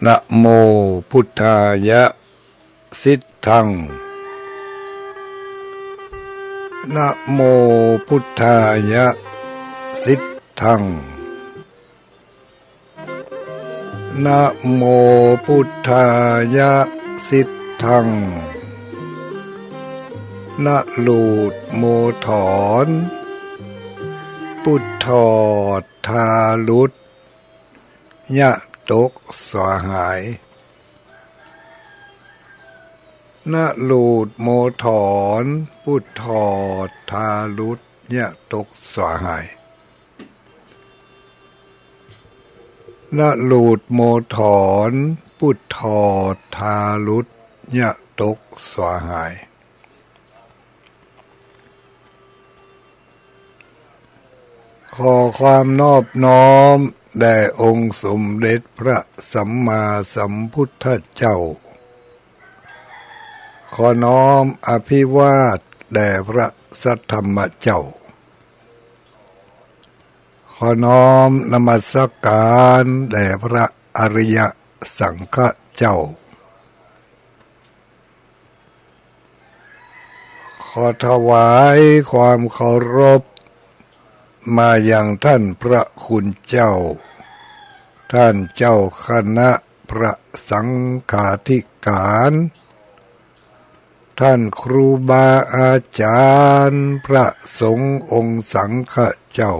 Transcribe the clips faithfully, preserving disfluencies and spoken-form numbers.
นะโมพุทธายะ สิทธัง นะโมพุทธายะ สิทธัง นะโมพุทธายะ สิทธัง นะหลูดโมถอน ปุดถอดทาหลุด ยะตกสาหาย นะหลูดโมถอน ปุดถอดทาหลุด ยะตกสาหาย นะหลูดโมถอน ปุดถอดทาหลุด ยะตกสาหาย ขอความนอบน้อมแด่องค์สมเด็จพระสัมมาสัมพุทธเจ้า ขอน้อมอภิวาทแด่พระสัทธรรมเจ้า ขอน้อมนมัสการแด่พระอริยสังฆเจ้า ขอถวายความเคารพมายังท่านพระคุณเจ้า ท่านเจ้าคณะพระสังฆาธิการ ท่านครูบาอาจารย์พระสงฆ์องค์สังฆเจ้า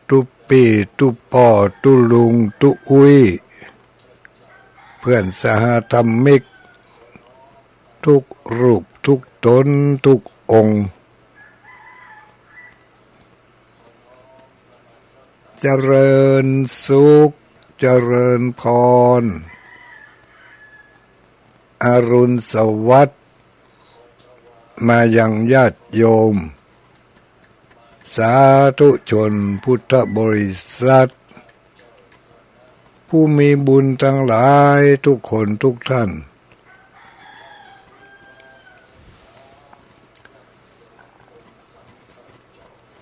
ตุ๊ปี้ตุ๊ป้อตุ๊ลุงตุ๊อุ๊ย เพื่อนสหธรรมิก ทุกรูปทุกตนทุกองค์ เจริญสุข เจริญพร อรุณสวัสดิ์ มายังญาติโยม สาธุชนพุทธบริษัท ผู้มีบุญทั้งหลายทุกคนทุกท่าน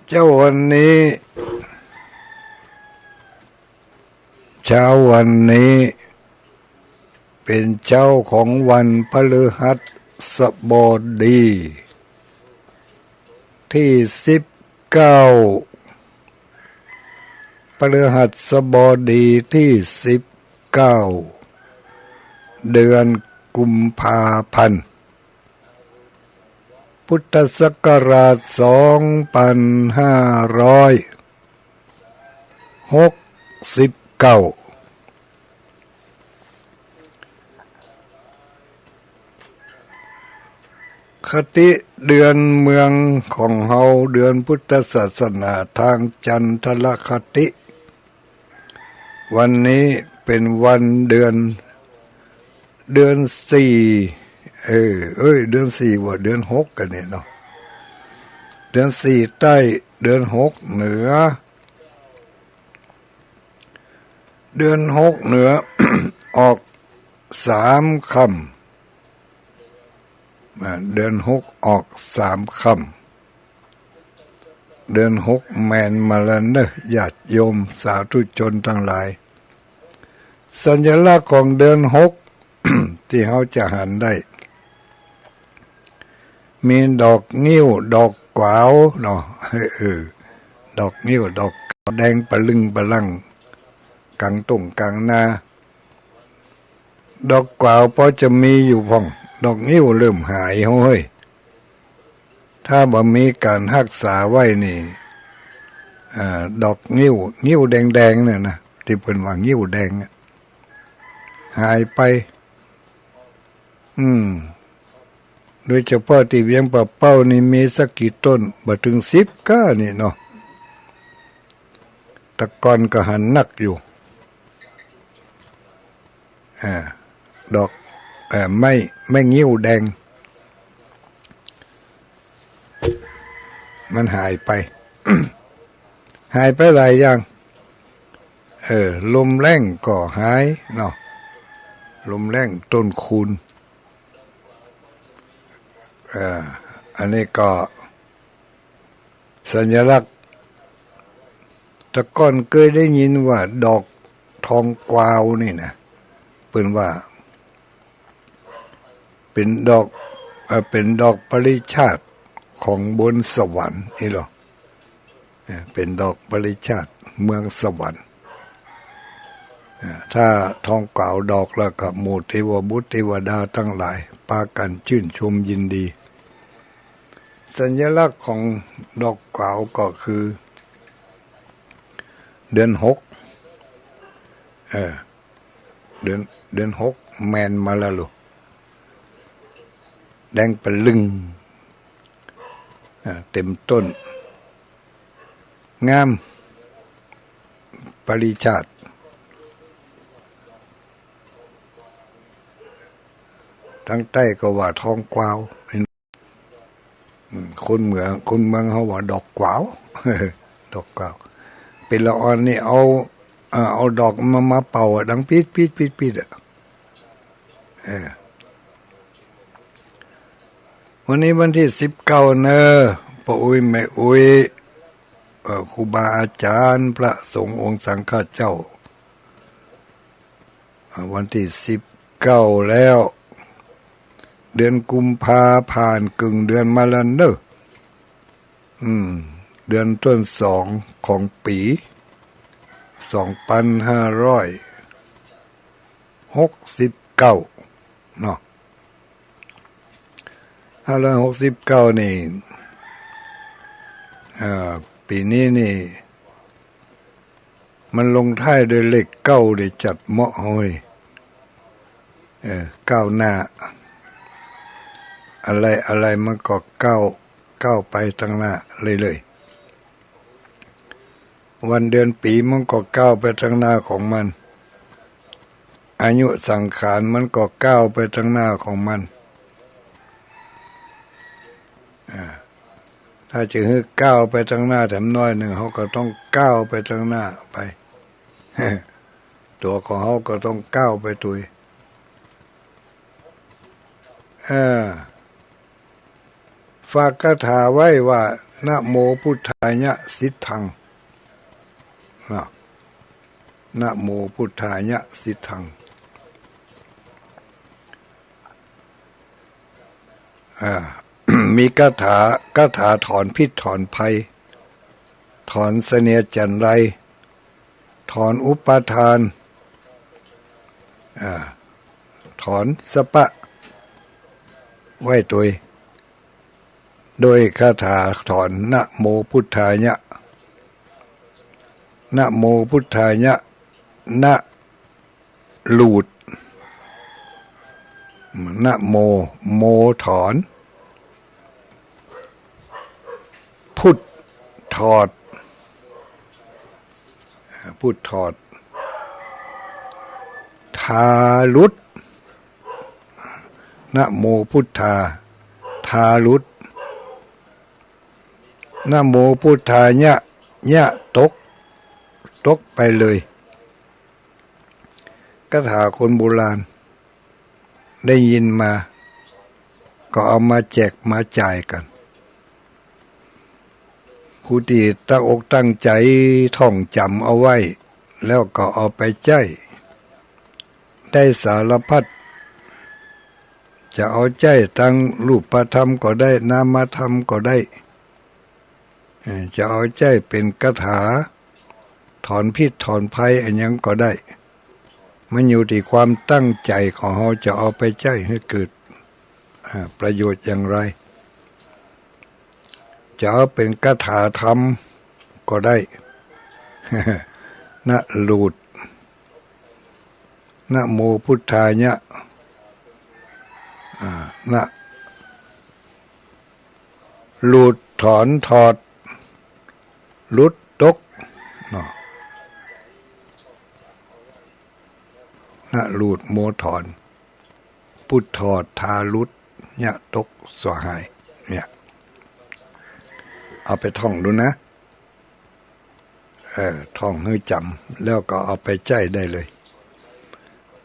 เจ๊าวันนี้ เจ๊าวันนี้ เป๋นเจ๊าของวันพฤหัสบดี ตี้สิบเก้า พฤหัสบดีตี้สิบเก้า เดือนกุมภาพันธ์ พุทธศักราชสองปันห้าร้อยหกสิบเก้า คติเดือนเมืองของเฮา เดือนพุทธศาสนาตางจันทรคติ วันนี้เป๋นวันเดือน เดือนสี่ เออ เอ้ย เดือนสี่บ่ เดือนหกกั๋นเนี่ยเนาะ เดือนสี่ใต้ เดือนหกเหนือ เดือนหกเหนือ ออกสามค่ำ อ่า เดือนหกออกสามค่ำ เดือนหกแม่นมาแล้วเนอะ ญาติโยมสาธุชนตังหลาย สัญลักษณ์ของเดือนหก ตี้เฮาจะหันได้ มีดอกงิ้ว ดอกก๋วาวเนาะ เออ ดอกงิ้ว ดอกก๋วาวแดงปะลึ่งปะลั่ง ก๋างต้งก๋างนา ดอกก๋วาวปอจะมีอยู่พ่อง ดอกงิ้วเริ่มหายเฮ้ย ถ้าบ่มีก๋านฮักษาไว้นี่ อ่า ดอกงิ้ว งิ้วแดงๆ เนี่ยนะ ตี้เปิ้นว่างิ้วแดงอะ หายไป อืม โดยเฉพาะตี้เวียงป่าเป้านี่มีสักกี่ต้น บ่เถิงสิบก้านี่เนาะ แต่ก่อนก็หันนักอยู่ อ่า ดอก เอ่อ ไม้ ไม้งิ้วแดง มันหายไป หายไปหลายอย่าง เออ ลมแล้งก็หายเนาะ ลมแล้ง ต้นคูน เออ อันนี้ก็ สัญลักษณ์ แต่ก่อนเกยได้ยินว่าดอกทองกวาวนี่นะ เปิ้นว่า เป๋นดอก เอ่อ เป๋นดอกปริชาติของบนสวรรค์นี่หรอ เอ่อ เป๋นดอกปริชาติเมืองสวรรค์ เอ่อ ถ้าทองกวาวดอกแล้วก็หมู่เตวบุตรเตวดาตังหลายปากั๋นจื้นชมยินดี สัญลักษณ์ของดอกกวาวก็คือ เดือนหก เออ เดือน เดือนหกแมนมาแล้วลูก แดงปะลึง อ่า เต็มต้น งาม ปริชาติ ตังใต้ก็ว่าทองกวาว อืม คนเมือง คนเมืองเฮาว่าดอกกวาว ดอกกวาว เป๋นละอ่อนนี่เอา อ่า เอาดอกมา มาเป่าอะ ดังปี๊ด ปี๊ด ปี๊ด ปี๊ดอะ เออ วันนี้วันตี้สิบเก้าเน่อ ป้ออุ๊ยแม่อุ๊ย เอ่อ ครูบาอาจ๋ารย์ พระสงฆ์องค์สังฆเจ้า อ่า วันตี้สิบเก้าแล้ว เดือนกุมภาผ่านเกิ่งเดือนมาแล้วเน่อ อืม เดือนต้นสองของปี๋ สองปันห้าร้อยหกสิบเก้า เนาะ ห้าร้อยหกสิบเก้านี่ เอ่อ ปี๋นี้นี่ มันลงท้ายด้วยเลขเก้า ได้จัดเหมาะเฮ้ย เออ ก้าวหน้า อะไร อะไรมันก็ก้าว ก้าวไปตังหน้าเรื่อยๆ วันเดือนปี๋มันก็ก้าวไปตังหน้าของมัน อายุสังขารมันก็ก้าวไปตังหน้าของมัน อ่า ถ้าจะหื้อก้าวไปตังหน้าแถมน้อยนึ่ง เฮาก็ต้องก้าวไปตังหน้าไป ตั๋วของเฮาก็ต้องก้าวไปตวย เออ ฝากคาถาไว้ว่า นะโมพุทธายะสิทธัง นะ นะโมพุทธายะสิทธัง อ่า มีคาถา คาถาถอนพิษถอนภัย ถอนเสนียดจัญไร ถอนอุปาทาน อ่า ถอนสะปะ ไว้ตวย โดยคาถาถอน นะโมพุทธายะ นะโมพุทธายะ นะ หลูด นะโม โมถอน พุทธถอด พุทธถอด ทาหลุด นะโมพุทธา ทาหลุด นะโมพุทธายะ ยะตก ตกไปเลย คาถาคนโบราณ ได้ยินมา ก็เอามาแจกมาจ่ายกั๋น ผู้ตี้ตั้งอกตั้งใจ๋ท่องจ๋ำเอาไว้ แล้วก็เอาไปใจ๊ ได้สารพัด จะเอาใจ๊ตังรูปธรรมก็ได้ นามธรรมก็ได้ เอ่อ จะเอาใจ๊เป๋นคาถา ถอนพิษถอนภัยอะหยังก็ได้ มันอยู่ตี้ความตั้งใจ๋ของเฮาจะเอาไปใจ๊หื้อเกิด อ่า ประโยชน์อย่างไร จะเอาเป๋นคาถาธรรมก็ได้ นะหลูด นะโมพุทธายะ อ่า นะ หลุดถอนถอด หลุดตก เนาะ นะหลุดโมถอน พุทธถอด ทาหลุด ยะตก สั่วหาย เนี่ย เอาไปท่องดูนะ เออ ท่องหื้อจ๋ำ แล้วก็เอาไปใจ๊ได้เลย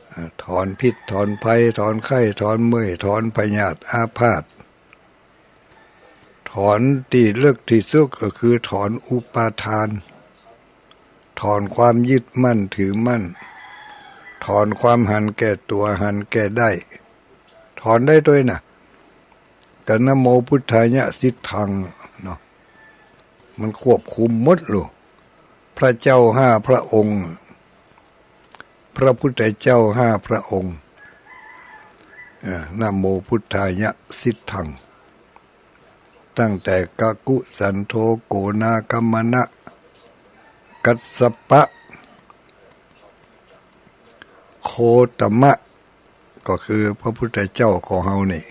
เอ่อ ถอนพิษ ถอนภัย ถอนไข้ ถอนเมื่อย ถอนพยาธิอาพาธ ถอนตี้เลิกตี้สุดก็คือถอนอุปาทาน ถอนความยึดมั่นถือมั่น ถอนความหันแก่ตั๋วหันแก่ได้ ถอนได้ตวยนะ กับนะโมพุทธายะสิทธังเนาะ มันควบคุมหมดลูก พระเจ้าห้าพระองค์ พระพุทธเจ้าห้าพระองค์ เอ่อ นะโมพุทธายะสิทธัง ตั้งแต่กักกุสันโธ โกนาคมณะ กัสสปะ โคตมะ ก็คือพระพุทธเจ้าของเฮานี่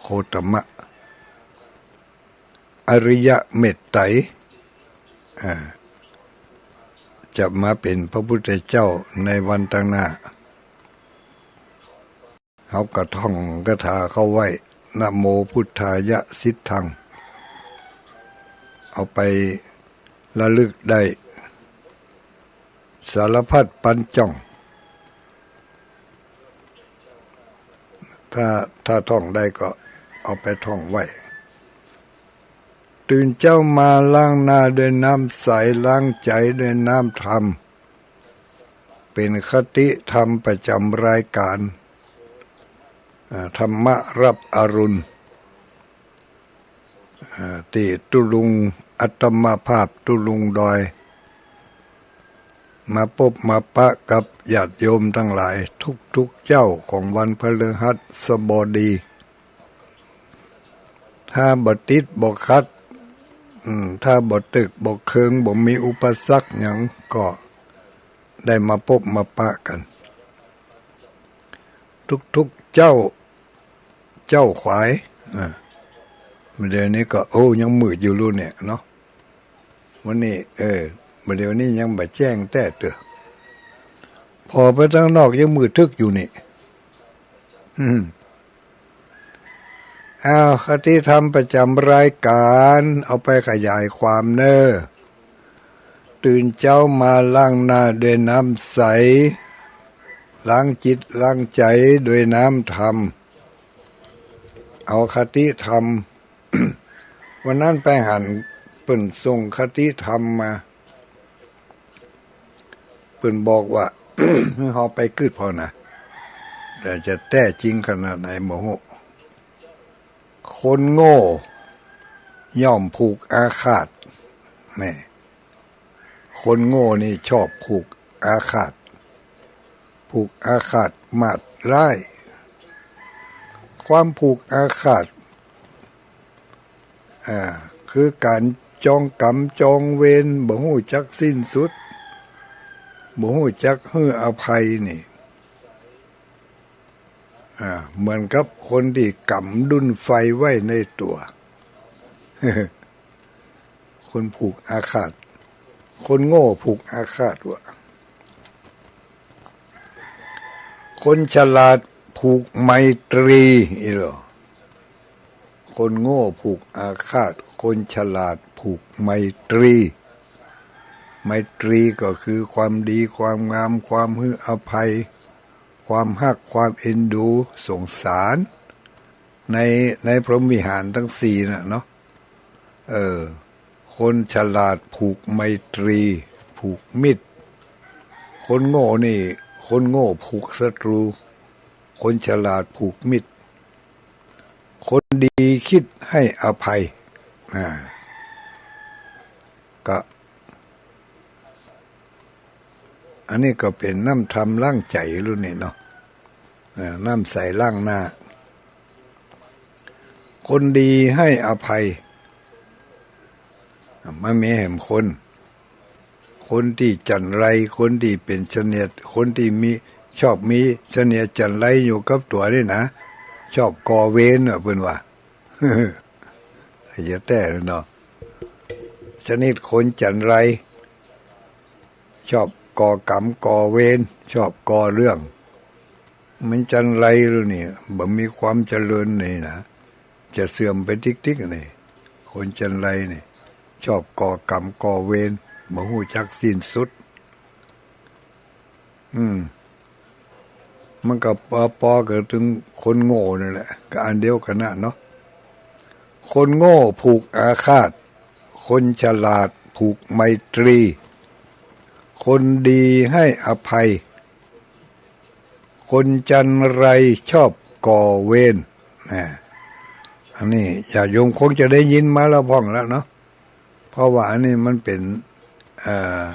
โคตมะ อริยะเมตไตร อ่า จะมาเป๋นพระพุทธเจ้าในวันตังหน้า เฮาก็ท่องคาถาเขาไว้ นะโมพุทธายะสิทธัง เอาไประลึกได้ สารพัดปันจ่อง ถ้า ถ้าท่องได้ก็เอาไปท่องไว้ ตื่นเจ๊ามาล้างหน้าด้วยน้ำใส ล้างใจ๋ด้วยน้ำธรรม เป๋นคติธรรมประจ๋ำรายก๋าน อ่า ธรรมะรับอรุณ อ่า ตี้ตุ๊ลุงอัตมาภาพตุ๊ลุงดอย มาปบมาปะกับญาติโยมตังหลายทุกๆ เจ๊าของวันพฤหัสบดี ถ้าบ่ติดบ่ขัด อืม ถ้าบ่ตึกบ่เคิง บ่มีอุปสรรคหยัง ก็ได้มาปบมาปะกั๋น ทุกๆ เจ๊า เจ๊าขวาย อ่า บ่าเดี่ยวนี้ก็ โอ้ ยังมืดอยู่ลูกเนี่ยเนาะ วันนี้ เออ บ่าเดี่ยวนี้ยังบ่แจ้งแต๊เตื้อ ผ่อไปตังนอกยังมืดตึ๊กอยู่นี่ อืม อ้าว คติธรรมประจ๋ำรายก๋าน เอาไปขยายความเน่อ ตื่นเจ๊ามาล้างหน้าด้วยน้ำใส ล้างจิตล้างใจ๋ด้วยน้ำธรรม เอาคติธรรม วันนั้นไปหันเปิ้นส่งคติธรรมมา เปิ้นบอกว่า เฮาไปกึ๊ดผ่อนะ แต่จะแต๊จริงขนาดไหนบ่ฮู้ คนโง่ย่อมผูกอาฆาต แน่ คนโง่นี่ชอบผูกอาฆาต ผูกอาฆาตมาดร้าย ความผูกอาฆาต อ่า คือก๋านจองก๋รรมจองเวร บ่ฮู้จักสิ้นสุด บ่ฮู้จักหื้ออภัยนี่ อ่า เหมือนกับคนตี้ก๋ำดุ้นไฟไว้ในตั๋ว คนผูกอาฆาต คนโง่ผูกอาฆาตวะ คนฉลาดผูกไมตรี อีหลอ คนโง่ผูกอาฆาต คนฉลาดผูกไมตรี ไมตรีก็คือความดี ความงาม ความหื้ออภัย ความฮัก ความเอ็นดู สงสาร ใน ในพรหมวิหารตังสี่น่ะเนาะ เออ คนฉลาดผูกไมตรี ผูกมิตร คนโง่นี่ คนโง่ผูกศัตรู คนฉลาดผูกมิตร คนดีคิดให้อภัย อ่า ก็ อันนี้ก็เป๋นน้ำธรรมล้างใจ๋ลูกนี่เนาะ เอ่อ น้ำใสล้างหน้า คนดีให้อภัย มันมีแหมคน คนตี้จั๋นไร คนตี้เป๋นเสนียด คนตี้มี ชอบมีเสนียดจั๋นไรอยู่กับตั๋วนี่นะ ชอบก่อเวรน่ะ เปิ้นว่า อย่าแต๊เนาะ ชนิดคนจั๋นไร ชอบก่อกรรมก่อเวร ชอบก่อเรื่อง มันจั๋นไรลูกนี่ บ่มีความเจริญนี่นะ จะเสื่อมไปติ๊กๆ นี่ คนจั๋นไรนี่ ชอบก่อกรรมก่อเวร บ่ฮู้จักสิ้นสุด อืม มันก็ปอๆ กับตึงคนโง่นั่นแหละ ก็อันเดียวกั๋นน่ะเนาะ คนโง่ผูกอาฆาต คนฉลาดผูกไมตรี คนดีให้อภัย คนจัญไรชอบก่อเวร นะ อันนี้ญาติโยมคงจะได้ยินมาแล้วพ่องแล้วเนาะ เพราะว่าอันนี้มันเป๋น เอ่อ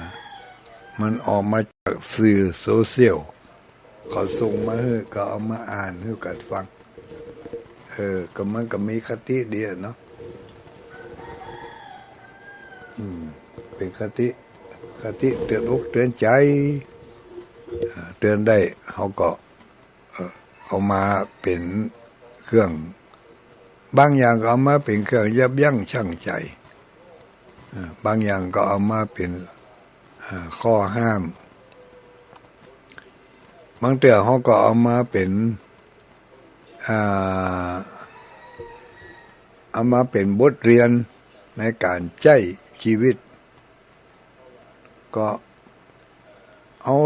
มันออกมาจากสื่อโซเชียล เขาส่งมาหื้อ ก็เอามาอ่านหื้อกั๋นฟัง เออ ก็มันก็มีคติดีอะเนาะ อืม เป๋นคติ คติเตือนอกเตือนใจ๋ อ่า เตือนได้ เฮาก็ เอ่อ เอามาเป๋นเครื่อง บางอย่างก็เอามาเป๋นเครื่องยับยั้งชั่งใจ๋ อ่า บางอย่างก็เอามาเป๋น อ่า ข้อห้าม บางเตื้อเฮาก็เอามาเป๋น อ่า เอามาเป๋นบทเรียนในก๋านใจ๊จีวิต ก็เอา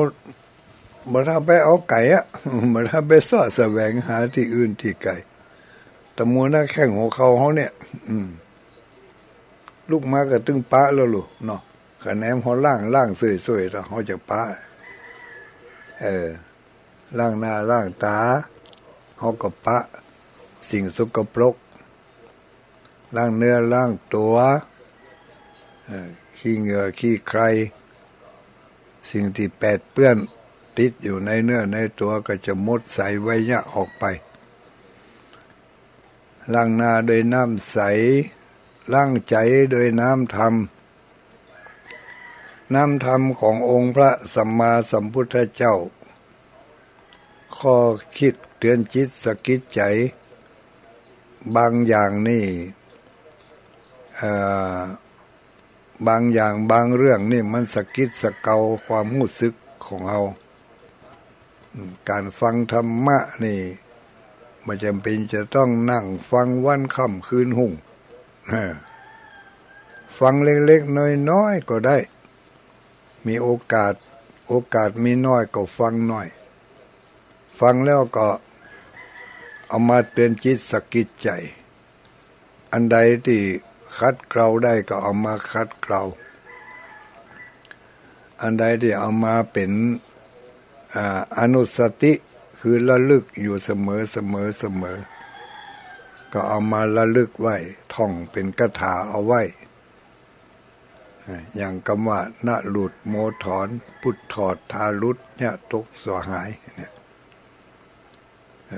บ่ถ้าไปเอาไก๋อะ บ่ถ้าไปเซาะแสวงหาตี้อื่นตี้ไก๋ ตะมัวหน้าแข้งหัวเข่าเฮาเนี่ย อืม ลุกมาก็ตึงปะแล้วลูกเนาะ คะแนนเฮาล้าง ล้างส่วยๆ แล้วเฮาจะปะ เออ ล้างหน้าล้างต๋า เฮาก็ปะสิ่งสกปรก ล้างเนื้อล้างตั๋ว เอ่อ ขี้เหงื่อขี้ใคร สิ่งตี้แปดเปื้อนติดอยู่ในเนื้อในตั๋วก็จะหมดใสไวยะออกไป ล้างหน้าด้วยน้ำใส ล้างใจ๋ด้วยน้ำธรรม น้ำธรรมขององค์พระสัมมาสัมพุทธเจ้า ข้อคิดเตือนจิตสะกิดใจ๋ บางอย่างนี่ เอ่อ บางอย่างบางเรื่องนี่มันสะกิดสะเกาความฮู้สึกของเฮา อืม ก๋านฟังธรรมะนี่ บ่จ๋ำเป๋นจะต้องนั่งฟังวันค่ำคืนฮุ่ง เออ ฟังเล็กๆ น้อยๆ ก็ได้ มีโอกาส โอกาสมีน้อยก็ฟังหน่อย ฟังแล้วก็เอามาเตือนจิตสะกิดใจ๋ อันใดตี้ขัดเกลาได้ก็เอามาขัดเกลา อันใดตี้เอามาเป๋น อ่า อนุสติ คือระลึกอยู่เสมอ เสมอ เสมอ ก็เอามาระลึกไว้ ท่องเป๋นคาถาเอาไว้ อ่า อย่างกำว่า นะหลุดโมถอน พุทธอดทารุณ ยะตกสั่วหาย เนี่ย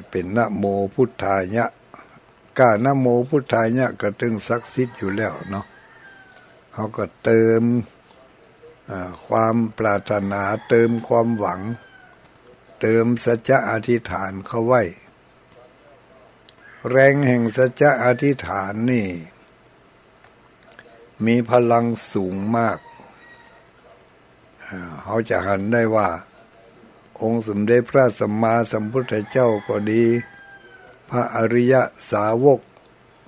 เป๋นนะโมพุทธายะ ก้านะโมพุทธายะก็ตึงศักดิ์สิทธิ์อยู่แล้วเนาะ เฮาก็เติม อ่า ความปรารถนา เติมความหวัง เติมสัจจะอธิษฐานเข้าไว้ แรงแห่งสัจจะอธิษฐานนี่ มีพลังสูงมาก อ่า เฮาจะหันได้ว่า องค์สมเด็จพระสัมมาสัมพุทธเจ้าก็ดี พระอริยสาวก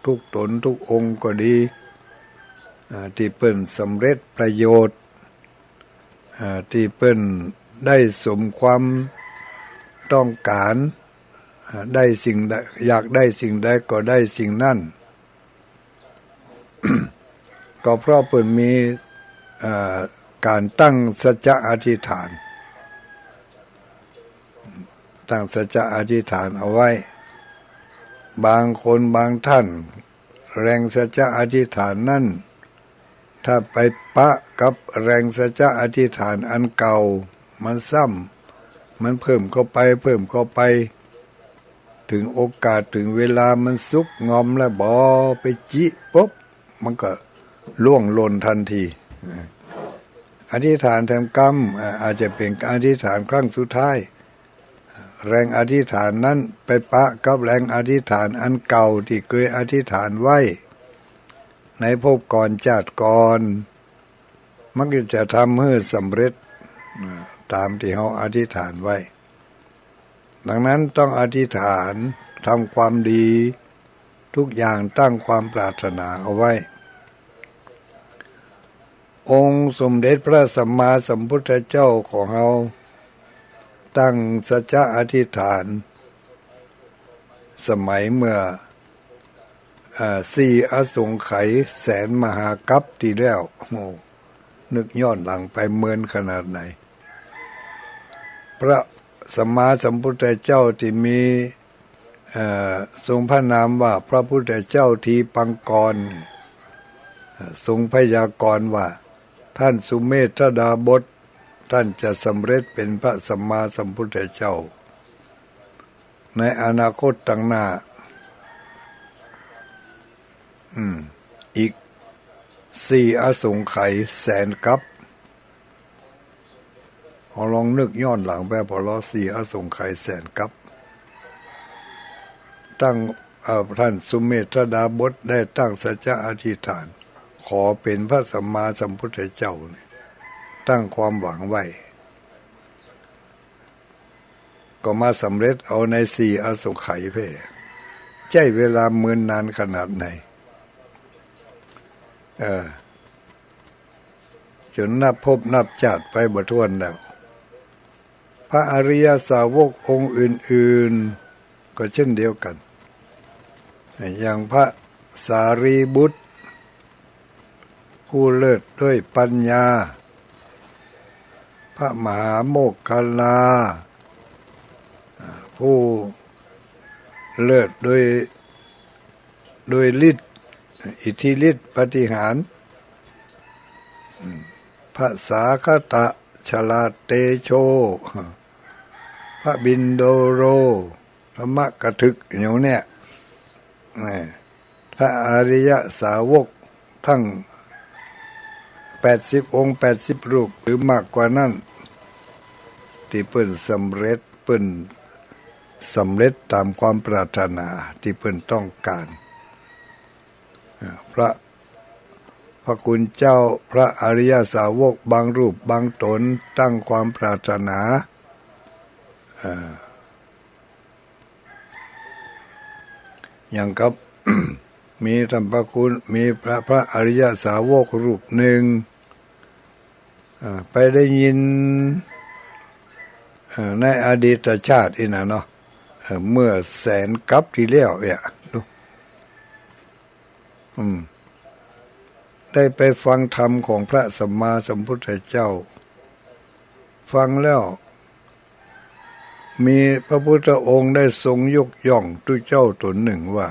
ทุกต๋นทุกองค์ก็ดี อ่า ตี้เปิ้นสำเร็จประโยชน์ อ่า ตี้เปิ้นได้สมความต้องการ อ่า ได้สิ่งใด อยากได้สิ่งใดก็ได้สิ่งนั้น ก็เพราะเปิ้นมี เอ่อ ก๋านตั้งสัจจะอธิษฐาน ตั้งสัจจะอธิษฐานเอาไว้ บางคนบางท่าน แรงสัจจะอธิษฐานนั้น ถ้าไปปะกับแรงสัจจะอธิษฐานอันเก่า มันซ้ำ มันเพิ่มเข้าไป เพิ่มเข้าไป เถิงโอกาส เถิงเวลามันสุกงอมแล้ว บ่ไปจิปุ๊บ มันก็ล่วงหล่นทันที อธิษฐานแถมกำ อ่า อาจจะเป๋นอธิษฐานครั้งสุดท้าย แรงอธิษฐานนั้นไปปะกับแรงอธิษฐานอันเก่าตี้เกยอธิษฐานไว้ ในภพก่อนจาติก่อน มันก็จะทำหื้อสำเร็จ อ่า ต๋ามตี้เฮาอธิษฐานไว้ ดังนั้นต้องอธิษฐานทำความดี ทุกอย่างตั้งความปรารถนาเอาไว้ องค์สมเด็จพระสัมมาสัมพุทธเจ้าของเฮา ตั้งสัจจะอธิษฐาน สมัยเมื่อ อ่า สี่อสงไขยแสนมหากัปตี้แล้ว โอ้ นึกย้อนหลังไปเมินขนาดไหน พระสัมมาสัมพุทธเจ้าตี้มี เอ่อ ทรงพระนามว่าพระพุทธเจ้าทีปังกร เอ่อ ทรงพยากรณ์ว่า ท่านสุเมธดาบส ท่านจะสำเร็จเป็นพระสัมมาสัมพุทธเจ้า ในอนาคตตังหน้า อืม อีกสี่อสงไขยแสนกัป เฮาลองนึกย้อนหลังไป ปอลอสี่อสงไขยแสนกัป ตั้ง เอ่อ ท่านสุเมธดาบสได้ตั้งสัจจะอธิษฐาน ขอเป๋นพระสัมมาสัมพุทธเจ้าเนี่ย ตั้งความหวังไว้ ก็มาสำเร็จเอาในสี่อสงไขยแพ่ ใจ๊เวลาเมินนานขนาดไหน เออ จ๋นนับภพนับจาติไปบ่ถ้วนแล้ว พระอริยสาวกองค์อื่นๆ ก็เช่นเดียวกั๋น อย่างพระสารีบุตร ผู้เลิศด้วยปัญญา พระมหาโมคคัลลา ผู้เลิศโดย โดยฤทธิ์ อิทธิฤทธิ์ปาฏิหาริย์ พระสาคตะชลาเตโช พระบิณโดโร ธรรมกถึก อย่างเนี้ย พระอริยสาวกตังแปดสิบองค์ แปดสิบรูป หรือมากกว่านั้น ตี้เปิ้นสำเร็จ เปิ้นสำเร็จต๋ามความปรารถนาตี้เปิ้นต้องก๋าน พระ พระคุณเจ้า พระอริยสาวกบางรูปบางต๋นตั้งความปรารถนา เอ่อ อย่างกับ มีท่านพระคุณ มีพระ พระอริยสาวกรูปนึ่ง อ่า ไปได้ยิน อ่า ในอดีตชาติอี้นะเนาะ เอ่อ เมื่อแสนกัปตี้แล้วเนี่ย อืม ได้ไปฟังธรรมของพระสัมมาสัมพุทธเจ้า ฟังแล้ว มีพระพุทธองค์ได้ทรงยกย่องตุ๊เจ้าต๋นนึ่งว่า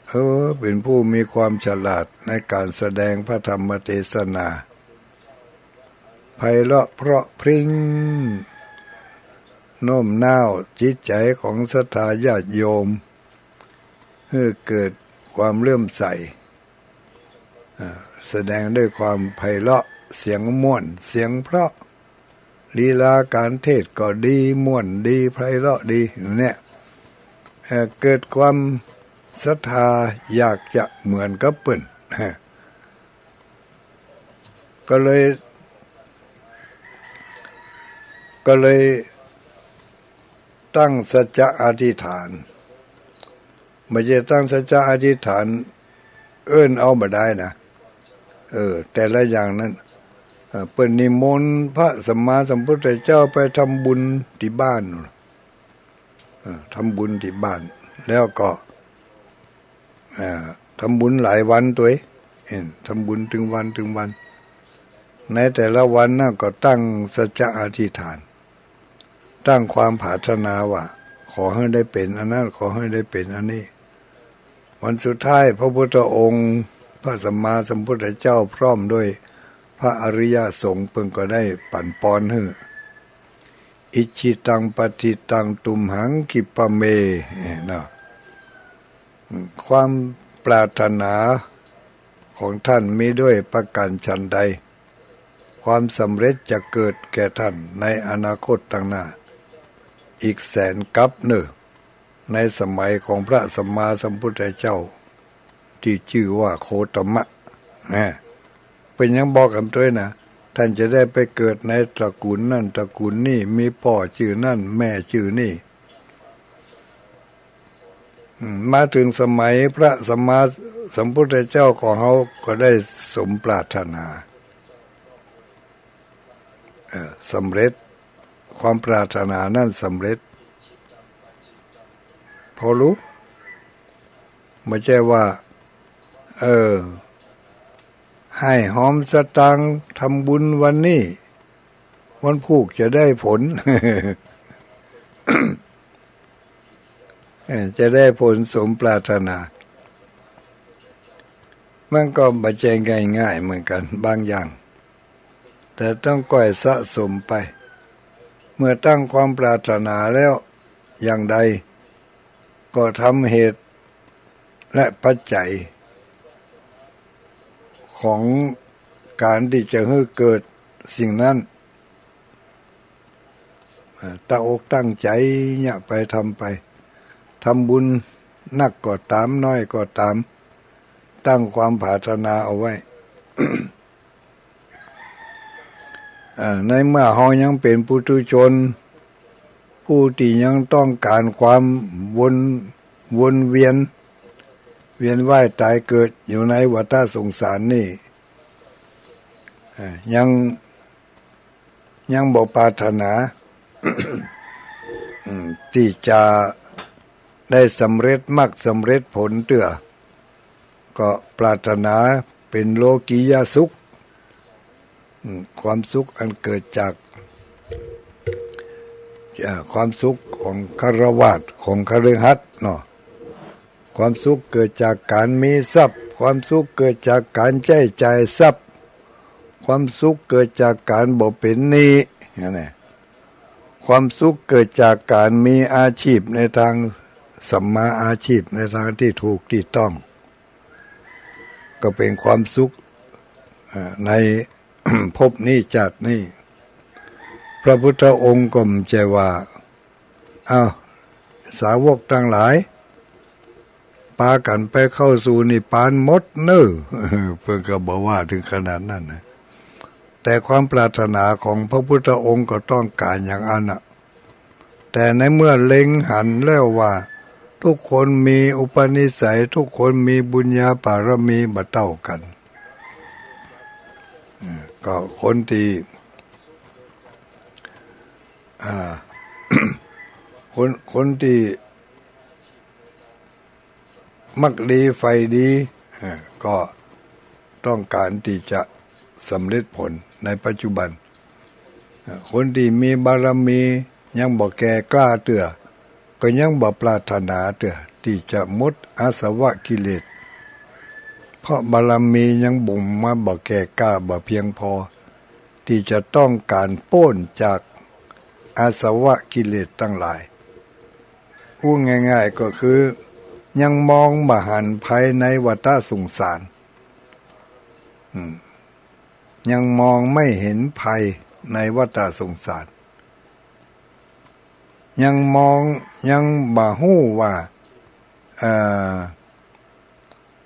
เออ เป๋นผู้มีความฉลาดในก๋านแสดงพระธรรมเตสนา ไพเราะเพราะพริ้ง โน้มน้าวจิตใจ๋ของศรัทธาญาติโยม หื้อเกิดความเลื่อมใส อ่า แสดงด้วยความไพเราะ เสียงม่วน เสียงเพราะ ลีลาก๋านเทศน์ก็ดี ม่วนดี ไพเราะดี เนี่ย เอ่อ เกิดความศรัทธาอยากจะเหมือนกับเปิ้น ก็เลย ก็เลยตั้งสัจจะอธิษฐาน บ่ใจ้ตั้งสัจจะอธิษฐาน เอิ้นเอาบ่ได้นะ เออ แต่ละอย่างนั้น เอ่อ เปิ้นนิมนต์พระสัมมาสัมพุทธเจ้าไปทำบุญตี้บ้าน เอ่อ ทำบุญตี้บ้าน แล้วก็ เอ่อ ทำบุญหลายวันตวย เห็น ทำบุญตึงวันตึงวัน ในแต่ละวันนั้นก็ตั้งสัจจะอธิษฐาน ตั้งความปรารถนาว่า ขอหื้อได้เป๋นอันนั้น ขอหื้อได้เป๋นอันนี้ วันสุดท้ายพระพุทธองค์ พระสัมมาสัมพุทธเจ้าพร้อมด้วยพระอริยสงฆ์เปิ้นก็ได้ปั๋นปอนหื้อ อิจฉิตังปัตถิตังตุมหังคิปะเม เนี่ยเนาะ ความปรารถนาของท่านมีด้วยประการฉันใด ความสำเร็จจะเกิดแก่ท่านในอนาคตตังหน้า อีกแสนกัปเน่อ ในสมัยของพระสัมมาสัมพุทธเจ้า ตี้จื้อว่าโคตมะ นะ เปิ้นยังบอกกั๋นตวยนะ ท่านจะได้ไปเกิดในตระกูลนั้นตระกูลนี้ มีป้อจื้อนั้น แม่จื้อนี้ อืม มาเถิงสมัยพระสัมมาสัมพุทธเจ้าของเฮาก็ได้สมปรารถนา เอ่อ สำเร็จ ความปรารถนานั้นสำเร็จ ผ่อลูก บ่ใจ้ว่า เออ ให้หอมสตางค์ทำบุญวันนี้ วันพูกจะได้ผล เออ จะได้ผลสมปรารถนา มันก็บ่ใจ้ง่ายๆ เหมือนกั๋นบางอย่าง แต่ต้องก้อยสะสมไป เมื่อตั้งความปรารถนาแล้วอย่างใด ก็ทำเหตุและปัจจัยของก๋านตี้จะหื้อเกิดสิ่งนั้น อ่า ตั้งอกตั้งใจ๋เยียะไป ทำไป ทำบุญนักก็ต๋าม น้อยก็ต๋าม ตั้งความปรารถนาเอาไว้ อ่า ในเมื่อเฮายังเป๋นปุถุชน ผู้ตี้ยังต้องก๋านความวน วนเวียน เวียนว่ายต๋ายเกิดอยู่ในวัฏสงสารนี่ อ่า ยัง ยังบ่ปรารถนา อืม ตี้จะได้สำเร็จมรรคสำเร็จผลเตื้อ ก็ปรารถนาเป๋นโลกียสุข อืม ความสุขอันเกิดจาก อ่า ความสุขของฆราวาส ของคฤหัสถ์เนาะ ความสุขเกิดจากก๋านมีทรัพย์ ความสุขเกิดจากก๋านใจ๊จ่ายทรัพย์ ความสุขเกิดจากก๋านบ่เป๋นหนี้ นั่นแหละ ความสุขเกิดจากก๋านมีอาชีพในตางสัมมาอาชีพ ในตางตี้ถูกตี้ต้อง ก็เป๋นความสุข เอ่อ ใน ภพนี้จาตินี้ พระพุทธองค์ก็บ่ใจ้ว่า อ้าว สาวกตังหลาย ปากั๋นไปเข้าสู่นิพพานหมดเน่อ เปิ้นก็บ่ว่าเถิงขนาดนั้นนะ แต่ความปรารถนาของพระพุทธองค์ก็ต้องก๋านอย่างอั้นน่ะ แต่ในเมื่อเล็งหันแล้วว่าทุกคนมีอุปนิสัย ทุกคนมีบุญญาบารมีบ่เต้ากั๋น เอ่อ ก็คนตี้ อ่า คน คนตี้ มักดีใฝ่ดี เอ่อ ก็ต้องก๋านตี้จะสำเร็จผลในปัจจุบัน เอ่อ คนตี้มีบารมียังบ่แก่กล้าเตื้อ ก็ยังบ่ปรารถนาเตื้อตี้จะหมดอาสวะกิเลส เพราะบารมียังบ่งมาบ่แก่กล้าบ่เพียงพอ ตี้จะต้องก๋านป๊นจากอาสวะกิเลสตังหลาย อู้ง่ายๆ ก็คือยังมองบ่หันภัยในวัฏสงสาร อืม ยังมองไม่เห็นภัยในวัฏสงสาร ยังมอง ยังบ่ฮู้ว่า เอ่อ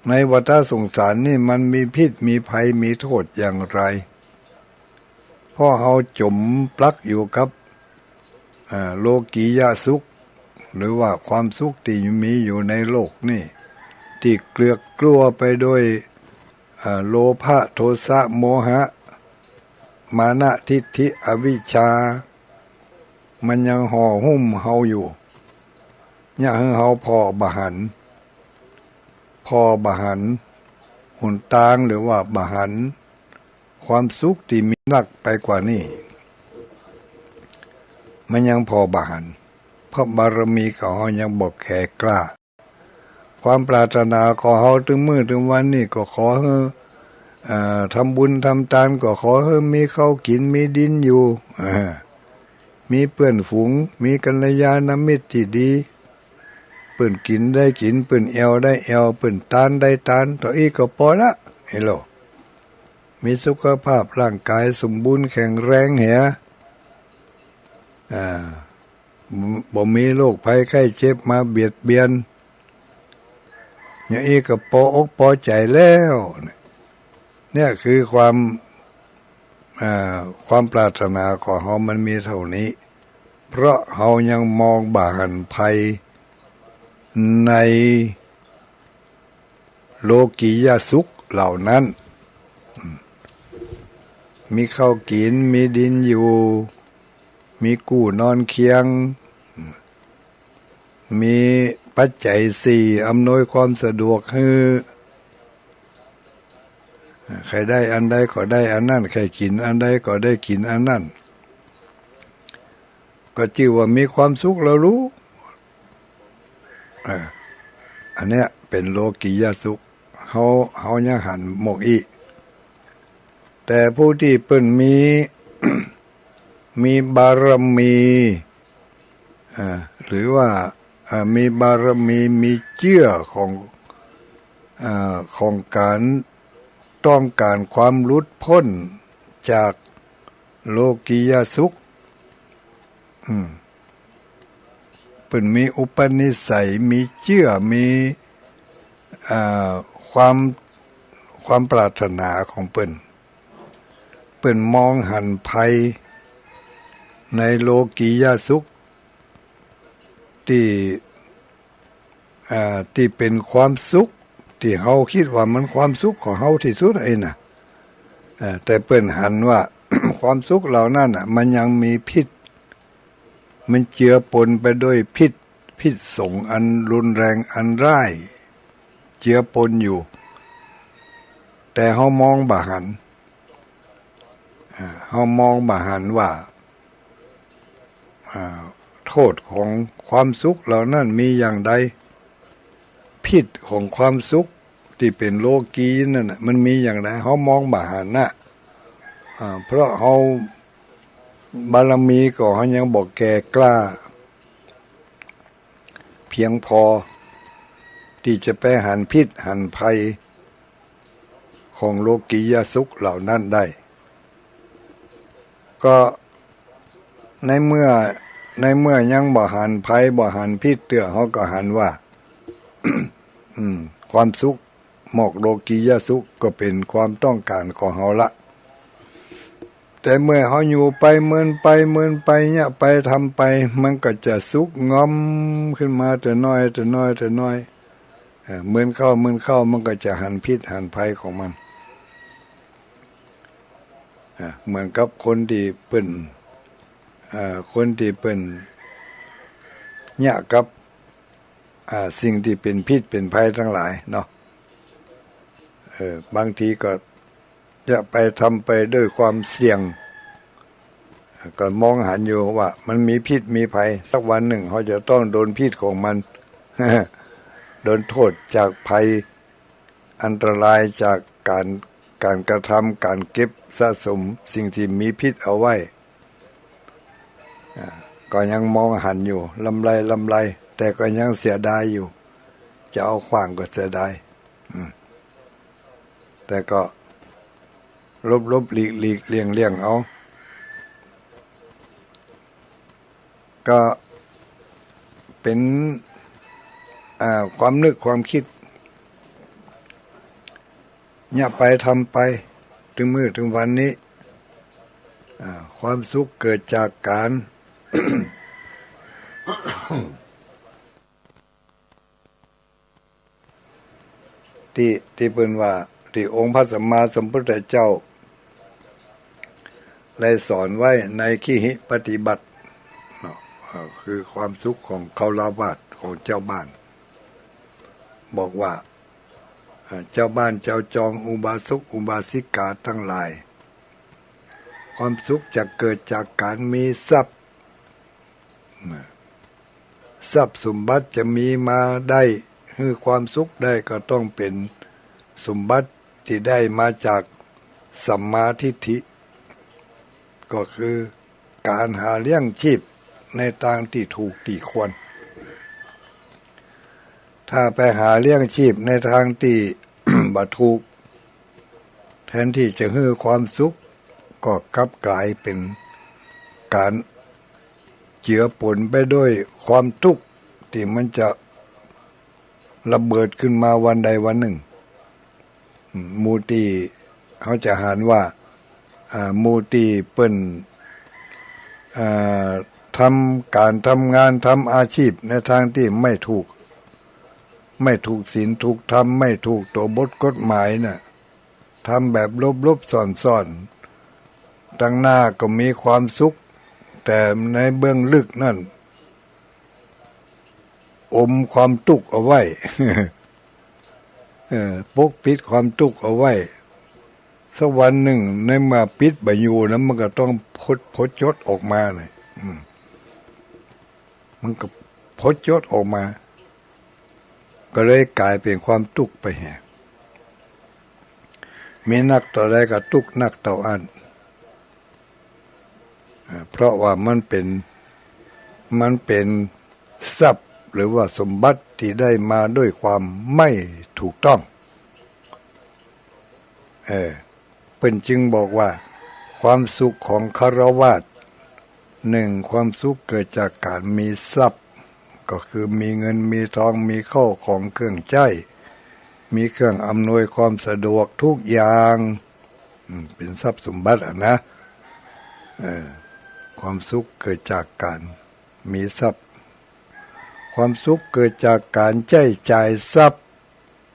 ในวัฏสงสารนี่มันมีพิษ มีภัย มีโทษอย่างไร เพราะเฮาจ๋มปลักอยู่กับ อ่า โลกียสุข หรือว่าความสุขตี้มีอยู่ในโลกนี่ ตี้เกลือกกลั้วไปโดย อ่า โลภะ โทสะ โมหะ มานะ ทิฏฐิ อวิชชา มันยังห่อหุ้มเฮาอยู่ เยียะหื้อเฮาผ่อบ่หัน ผ่อบ่หัน หนตางหรือว่าบ่หัน ความสุขตี้มีนักไปกว่านี้ มันยังผ่อบ่หัน เพราะบารมีของเฮายังบ่แก่กล้า ความปรารถนาของเฮาตึงมื้อตึงวันนี้ก็ขอหื้อ อ่า ทำบุญทำตานก็ขอหื้อมีข้าวกิ๋น มีดินอยู่ อ่า มีเปื้อนฝูง มีกัลยาณมิตรตี้ดี เปิ้นกิ๋นได้กิ๋น เปิ้นแอ่วได้แอ่ว เปิ้นตานได้ตาน เต้าอี้ก็ปอละ เฮโล มีสุขภาพร่างก๋ายสมบูรณ์แข็งแรงเหีย อ่า บ่ บ่มีโรคภัยไข้เจ็บมาเบียดเบียน อย่างอี้ก็ปออกปอใจ๋แล้ว เนี่ยคือความ อ่า ความปรารถนาของเฮามันมีเต้านี้ เพราะเฮายังมองบ่หันภัยในโลกียสุขเหล่านั้น มีข้าวกิ๋น มีดินอยู่ มีกู้นอนเคียง มีปัจจัยสี่อำนวยความสะดวกหื้อ ใค่ได้อันใดก็ได้อันนั้น ใค่กิ๋นอันใดก็ได้กิ๋นอันนั้น ก็จื้อว่ามีความสุขแล้วหรือ เออ อันเนี้ยเป๋นโลกียสุข เฮา เฮายังหันหมกอี้ แต่ผู้ตี้เปิ้นมี มีบารมี อ่า หรือว่า อ่า มีบารมี มีเจื้อของ อ่า ของก๋านต้องก๋านความหลุดป๊นจากโลกียสุข อืม เปิ้นมีอุปนิสัย มีเจื้อ มี อ่า ความ ความปรารถนาของเปิ้น เปิ้นมองหันภัยในโลกียสุข ตี้ อ่า ตี้เป๋นความสุข ตี้เฮากึ๊ดว่ามันความสุขของเฮาตี้สุดไอ้น่ะ อ่า แต่เปิ้นหันว่า ความสุขเหล่านั้นน่ะ มันยังมีพิษ มันเจือปนไปด้วยพิษ พิษสงอันรุนแรงอันร้าย เจือปนอยู่ แต่เฮามองบ่หัน อ่า เฮามองบ่หันว่า อ่า โต้ษของความสุขเหล่านั้นมีอย่างใด พิษของความสุขตี้เป๋นโลกีนั่นน่ะ มันมีอย่างใด เฮามองบ่หันน่ะ อ่า เพราะเฮาบารมีก็เฮายังบ่แก่กล้า เพียงพอตี้จะไปหันพิษหันภัยของโลกียสุขเหล่านั้นได้ ก็ในเมื่อ ในเมื่อยังบ่หันภัยบ่หันพิษเตื้อ เฮาก็หันว่า อืม ความสุข หมอกโลกียสุขก็เป๋นความต้องก๋านของเฮาละ แต่เมื่อเฮาอยู่ไปเมินไปเมินไป เยียะไปทำไป มันก็จะสุขงอมขึ้นมาแต่น้อยแต่น้อยแต่น้อย เอ่อ เมินเข้าเมินเข้า มันก็จะหันพิษหันภัยของมัน อ่ะ เหมือนกับคนตี้เปิ้น อ่า คนตี้เปิ้นเยียะกับ อ่า สิ่งตี้เป๋นพิษเป๋นภัยตังหลายเนาะ เออ บางทีก็เยียะไปทำไปด้วยความเสี่ยง ก็มองหันอยู่ว่ามันมีพิษมีภัย สักวันนึ่งเฮาจะต้องโดนพิษของมัน โดนโต้ษจากภัย อันตรายจากก๋าน ก๋านกระทำ ก๋านเก็บสะสมสิ่งตี้มีพิษเอาไว้ อ่า ก็ยังมองหันอยู่ ลำไรลำไร แต่ก็ยังเสียดายอยู่ จะเอาขว้างก็เสียดาย อืม แต่ก็หลบๆ หลีกๆ เลี่ยงๆ เอา ก็เป๋น อ่า ความนึกความกึ๊ด เยียะไปทำไป เถิงมื้อเถิงวันนี้ อ่า ความสุขเกิดจากก๋าน ตี้ ตี้เปิ้นว่า ตี้องค์พระสัมมาสัมพุทธเจ้าได้สอนไว้ในคิหิปฏิบัติเนาะ เอ่อ คือความสุขของฆราวาส ของเจ้าบ้าน บอกว่า เอ่อ เจ้าบ้านเจ้าจอง อุบาสกอุบาสิกาตังหลาย ความสุขจะเกิดจากก๋านมีทรัพย์ ทรัพย์สมบัติจะมีมาได้หื้อความสุขได้ก็ต้องเป๋นสมบัติตี้ได้มาจากสัมมาทิฏฐิ ก็คือก๋านหาเลี้ยงจีพในตางตี้ถูกตี้ควร ถ้าไปหาเลี้ยงจีพในตางตี้ บ่ถูก แทนตี้จะหื้อความสุข ก็กลับก๋ายเป๋นก๋านเจือปนไปด้วยความตุ๊กข์ตี้มันจะระเบิดขึ้นมาวันใดวันนึ่ง หมู่ตี้เฮาจะหันว่า อ่า หมู่ตี้เปิ้น อ่า ทำก๋านทำงานทำอาชีพในตางตี้ไม่ถูก ไม่ถูกศีลถูกธรรม ไม่ถูกตั๋วบทกฎหมายน่ะ ทำแบบหลบๆ ซ่อนๆ ตังหน้าก็มีความสุข แต่ในเบื้องลึกนั่น อมความตุ๊กข์เอาไว้ เออ ปกปิดความตุ๊กข์เอาไว้ ถ้าวันนึ่งในเมื่อปิดบ่อยู่นะ มันก็ต้องผด ผดจดออกมาน่ะ อืม มันก็ผดจดออกมา ก็เลยก๋ายเป๋นความตุ๊กไปแหม มีนักเต้าใดก็ตุ๊กนักเต้าอั้น อ่า เพราะว่ามันเป๋น มันเป๋นทรัพย์หรือว่าสมบัติตี้ได้มาด้วยความไม่ถูกต้อง เออ เปิ้นจึงบอกว่า ความสุขของฆราวาส หนึ่ง ความสุขเกิดจากก๋านมีทรัพย์ ก็คือมีเงินมีทอง มีเข้าของเครื่องใจ๊ มีเครื่องอำนวยความสะดวกทุกอย่าง อืม เป๋นทรัพย์สมบัติอะนะ เออ ความสุขเกิดจากก๋านมีทรัพย์ ความสุขเกิดจากก๋านใจ๊จ่ายทรัพย์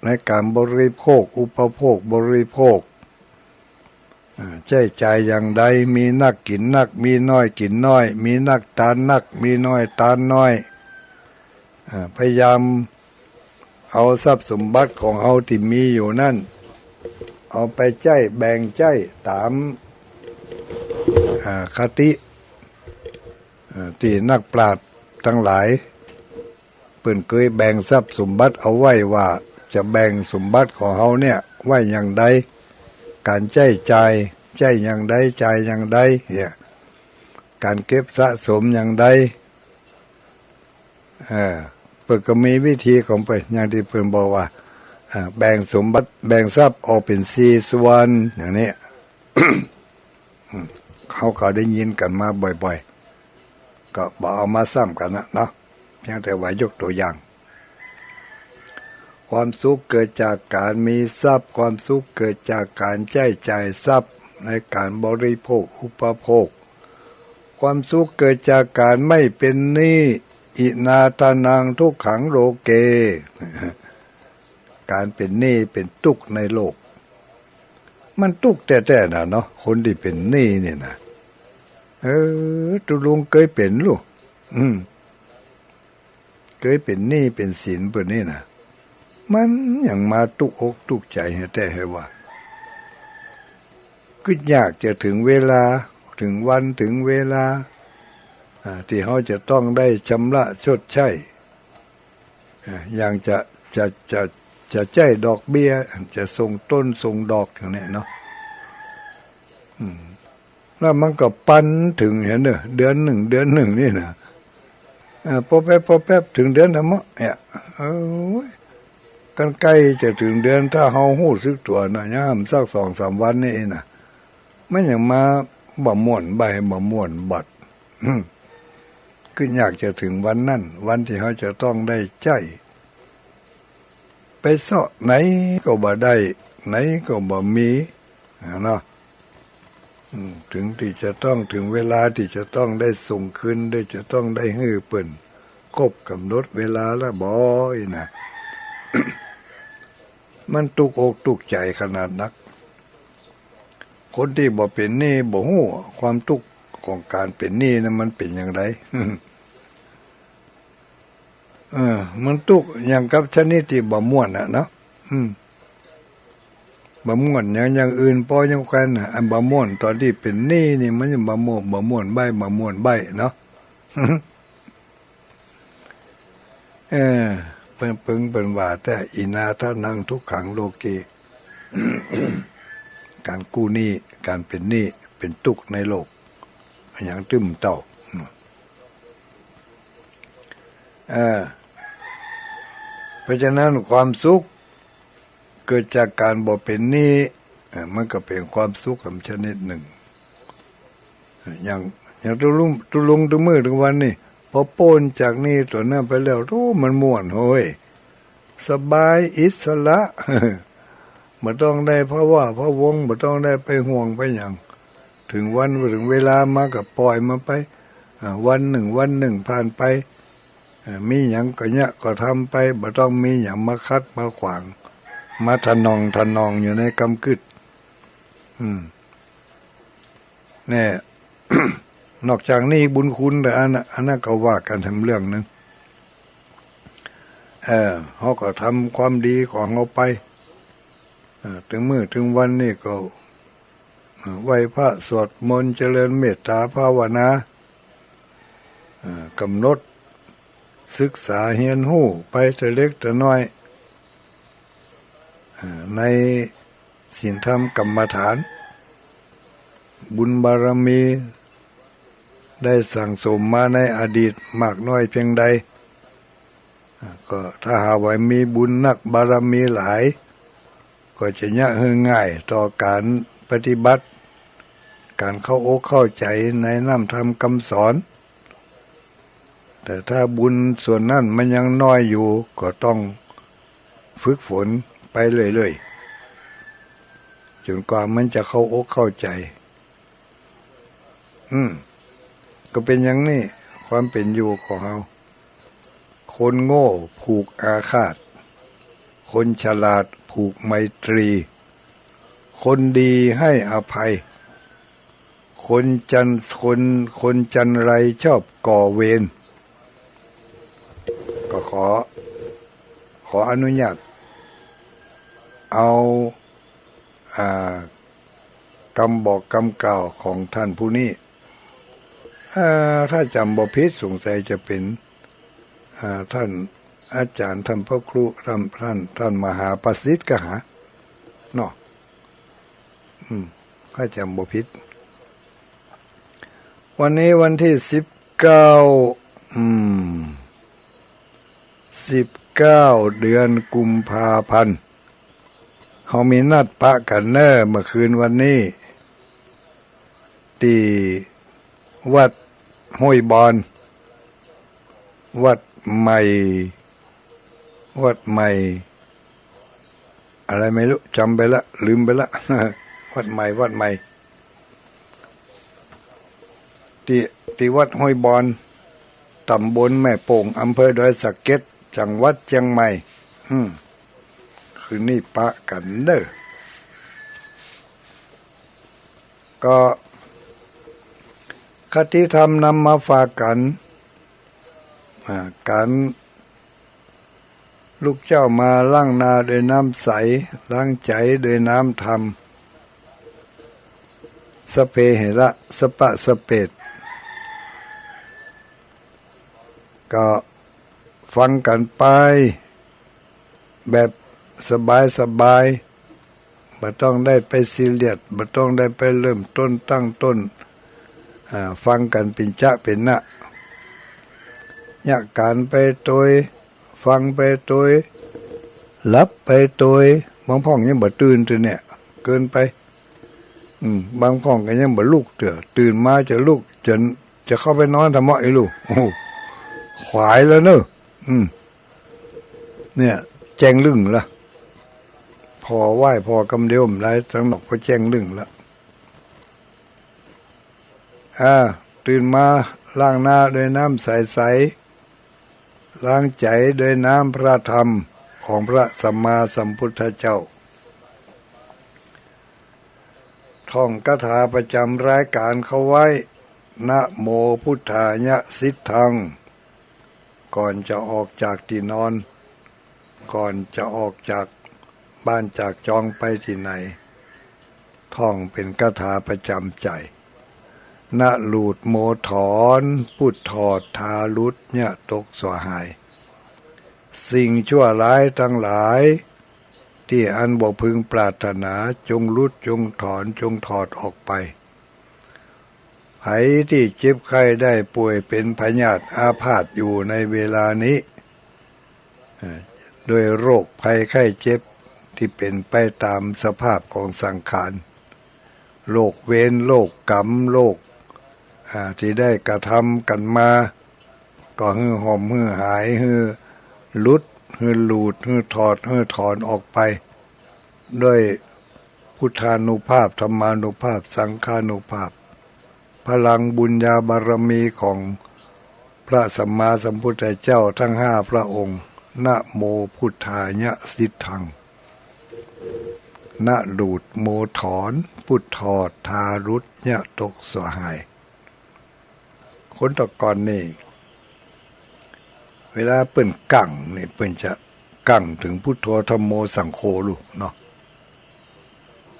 ในก๋านบริโภค อุปโภคบริโภค อ่า ใจ๊จ่ายอย่างใด มีนักกิ๋นนัก มีน้อยกิ๋นน้อย มีนักตานนัก มีน้อยตานน้อย อ่า พยายามเอาทรัพย์สมบัติของเฮาตี้มีอยู่นั้น เอาไปใจ๊ แบ่งใจ๊ต๋าม อ่า คติ อ่า ตี้นักปราชญ์ตังหลาย เปิ้นเกยแบ่งทรัพย์สมบัติเอาไว้ว่าจะแบ่งสมบัติของเฮาเนี่ยไว้อย่างใด ก๋านใจ๊จ่าย ใจ๊อย่างใด จ่ายอย่างใดเนี่ย ก๋านเก็บสะสมอย่างใด เออ เปิ้นก็มีวิธีของเปิ้น อย่างตี้เปิ้นบอกว่า เอ่อ แบ่งสมบัติ แบ่งทรัพย์ออกเป๋นสี่ส่วน อย่างนี้ อืม เฮาก็ได้ยินกั๋นมาบ่อยๆ ก็บ่เอามาซ้ำกั๋นนะเนาะ เพียงแต่ว่ายกตั๋วอย่าง ความสุขเกิดจากก๋านมีทรัพย์ ความสุขเกิดจากก๋านใจ๊จ่ายทรัพย์ในก๋านบริโภคอุปโภค ความสุขเกิดจากก๋านไม่เป๋นหนี้ อินาทานังทุกขังโลเก ก๋านเป๋นหนี้เป๋นตุ๊กข์ในโลก มันตุ๊กข์แต๊ๆ น่ะเนาะ คนตี้เป๋นหนี้นี่นะ เออ ตุ๊ลุงเกยเป๋นลูก อืม เกยเป๋นหนี้เป๋นสินเปิ้นนี่นะ มันหยังมาตุ๊กอกตุ๊กใจ๋แต๊ๆ ว่า กึ๊ดยากจะเถิงเวลา เถิงวันเถิงเวลา อ่า ตี้เฮาจะต้องได้ชำระชดใช้ อ่า อย่างจะ จะ จะ จะใจ๊ดอกเบี้ย จะส่งต้นส่งดอกอย่างเนี้ยเนาะ อืม แล้วมันก็ปันเถิงหั้นเน่อ เดือนหนึ่ง เดือนหนึ่งนี่นะ อ่า ปอแป๊บ ปอแป๊บ เถิงเดือนแล้วเมาะ เนี่ย โอ๊ย กั๋นใก้จะเถิงเดือน ถ้าเฮาฮู้สึกตั๋วนะ ยังห่ำสักสองสามวันนี่เองนะ มันยังมาบ่ม่วนใบ้ บ่ม่วนบัด อืม กึ๊ดยากจะเถิงวันนั้น วันตี้เฮาจะต้องได้ใจ๊ ไปเซาะไหนก็บ่ได้ ไหนก็บ่มี อะเนาะ อืม เถิงตี้จะต้อง เถิงเวลาตี้จะต้องได้ส่งคืน ได้จะต้องได้หื้อเปิ้น ครบก๋ำหนดเวลาแล้วบ่ อี้นะ มันตุ๊กอกตุ๊กใจ๋ขนาดนัก คนตี้บ่เป๋นหนี้บ่ฮู้ ความตุ๊กข์ของก๋านเป๋นหนี้นั้นมันเป๋นอย่างใด เออ มันตุ๊กข์อย่างกับชนิดตี้บ่ม่วนน่ะเนาะ อืม บ่ม่วนอย่าง อย่างอื่นปอยังแควนน่ะ อันบ่ม่วนต๋อนตี้เป๋นหนี้นี่มันยังบ่ม่วน บ่ม่วนใบ้ บ่ม่วนใบ้เนาะ เออ เปิ้น เปิ้น เปิ้นว่าแต๊ อินาทานังทุกขังโลเก ก๋านกู้หนี้ ก๋านเป๋นหนี้ เป๋นตุ๊กข์ในโลก อะหยังตึ้มเต้า เออ เพราะฉะนั้นความสุข เกิดจากก๋านบ่เป๋นหนี้ เอ่อ มันก็เป๋นความสุขอันชนิดนึ่ง อย่าง อย่างตุ๊ลุง ตุ๊ลุงตุ๊มื้อตุ๊วันนี่ ปอป๊นจากหนี้ตั๋วนั้นไปแล้ว โธ่ มันม่วนเฮ้ย สบายอิสระ บ่ต้องได้พะวาดพะวง บ่ต้องได้ไปห่วงไปหยัง เถิงวัน เถิงเวลามาก็ปล่อยมันไป อ่า วันนึ่ง วันนึ่งผ่านไป เอ่อ มีหยังก็เยียะก็ทำไป บ่ต้องมีหยังมาขัดมาขวาง มาทะนงทะนงอยู่ในกำกึ๊ด อืม แน่ นอกจากหนี้บุญคุณแล้ว อันนั้น อันนั้นก็ว่ากั๋นแถมเรื่องนึ่ง เออ เฮาก็ทำความดีของเฮาไป เออ เถิงมื้อเถิงวันนี่ก็ ไหว้พระสวดมนต์เจริญเมตตาภาวนา กำหนดศึกษาเฮียนฮู้ไปแต่เล็กแต่น้อย ในศีลธรรมกรรมฐาน บุญบารมีได้สั่งสมมาในอดีตมากน้อยเพียงใด ก็ถ้าหากว่ามีบุญนักบารมีหลาย ก็จะเยียะหื้อง่ายต่อก๋านปฏิบัติ ก๋านเข้าอกเข้าใจ๋ในน้ำธรรมกำสอน แต่ถ้าบุญส่วนนั้นมันยังน้อยอยู่ ก็ต้องฝึกฝนไปเรื่อยๆ จ๋นกว่ามันจะเข้าอกเข้าใจ๋ อืม ก็เป๋นอย่างนี้ ความเป๋นอยู่ของเฮา คนโง่ผูกอาฆาต คนฉลาดผูกไมตรี คนดีให้อภัย คนจัน คน คนจันไรชอบก่อเวร ก็ขอ ขออนุญาตเอา อ่า กำบอกกำกล่าวของท่านผู้นี้ อ่า ถ้าจ๋ำบ่ผิดสงสัยจะเป๋น อ่า ท่านอาจ๋ารย์ ท่านพระครู ท่าน ท่าน ท่านมหาประสิทธิ์กะหา เนาะ อืม ถ้าจ๋ำบ่ผิด วันนี้วันตี้สิบเก้า อืม สิบเก้า เดือนกุมภาพันธ์ เฮามีนัดปะกั๋นเน่อเมื่อคืนวันนี้ ตี้วัดห้วยบอน วัดใหม่ วัดใหม่ อะไรไม่รู้ จ๋ำไปละ ลืมไปละ วัดใหม่ วัดใหม่ ตี้ ตี้วัดห้วยบอน ต๋ำบลแม่โป่ง อำเภอดอยสะเก็ด จังหวัดเจียงใหม่ อืม คืนนี้ปะกั๋นเน่อ ก็คติธรรมนำมาฝากกั๋น อ่า ก๋านลุกเจ๊ามาล้างหน้าด้วยน้ำใส ล้างใจ๋ด้วยน้ำธรรม สพเพเหระ สปะสะเปด ก็ฟังกั๋นไปแบบสบายๆ บ่ต้องได้ไปซีเรียส บ่ต้องได้ไปเริ่มต้นตั้งต้น อ่า ฟังกั๋นเป๋นจ๊ะเป๋นนะ เยียะก๋านไปโตย ฟังไปโตย หลับไปโตย บางพ่องยังบ่ตื่นเตื้อเนี่ย เกินไป อืม บางพ่องก็ยังบ่ลุกเตื้อ ตื่นมาจะลุก จะ จะเข้าไปนอนทำไมลูก โอ้โห ขวายแล้วเนอะ อืม เนี่ย แจ้งลึ่งละ ผ่อไหว้ผ่อกำเดียวบ่ได้ ตังนอกก็แจ้งลึ่งละ อ่า ตื่นมาล้างหน้าด้วยน้ำใสๆ ล้างใจ๋ด้วยน้ำพระธรรมของพระสัมมาสัมพุทธเจ้า ท่องคาถาประจ๋ำรายก๋านเข้าไว้ นะโมพุทธายะสิทธัง ก่อนจะออกจากตี้นอน ก่อนจะออกจากบ้านจากจองไปตี้ไหน ท่องเป๋นคาถาประจ๋ำใจ๋ นะหลูดโมถอน ปุถอดทารุตเยียะตกสั่วหาย สิ่งชั่วร้ายตังหลาย ตี้อันบ่พึงปรารถนา จงหลุด จงถอน จงถอดออกไป ใผตี้เจ็บไข้ได้ป่วยเป๋นพยาธิอาพาธอยู่ในเวลานี้ เอ่อ ด้วยโรคภัยไข้เจ็บตี้เป๋นไปต๋ามสภาพของสังขาร โรคเวร โรคกรรม โรค อ่า ตี้ได้กระทำกั๋นมา ก็หื้อห่มหื้อหาย หื้อหลุด หื้อหลูด หื้อถอด หื้อถอนออกไป ด้วยพุทธานุภาพ ธรรมานุภาพ สังฆานุภาพ พลังบุญญาบารมีของพระสัมมาสัมพุทธเจ้าทั้งห้าพระองค์ นะโมพุทธายะสิทธัง นะหลูดโมถอน ปุถอดทารุตเยียะตกสั่วหาย คนแต่ก่อนนี่ เวลาเปิ้นกั้งนี่ เปิ้นจะกั้งเถิงพุทโธธัมโมสังโฆลูกเนาะ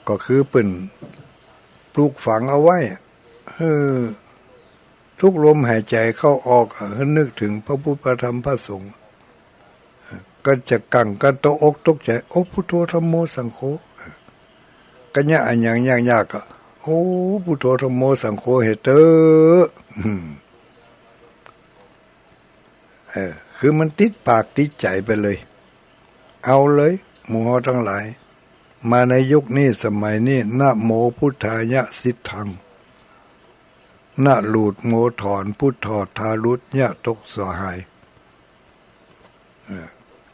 ก็คือเปิ้น ปลูกฝังเอาไว้อะ เออ ทุกลมหายใจเข้าออกอะ ให้นึกถึงพระพุทธพระธรรมพระสงฆ์ ก็จะกั๋งกันตกอกตกใจ๋ โอ้ พุทโธธัมโมสังโฆ ก็เยียะอะหยังยากๆ ก็ โอ้ พุทโธธัมโมสังโฆ เหียเต๊อะ อืม เออ คือมันติดปากติดใจ๋ไปเลย เอาเลย หมู่เฮาตังหลาย มาในยุคนี้สมัยนี้ นะโมพุทธายะสิทธัง นะหลูดโมถอน พุทธอดทารุต ยะตกสหาย เออ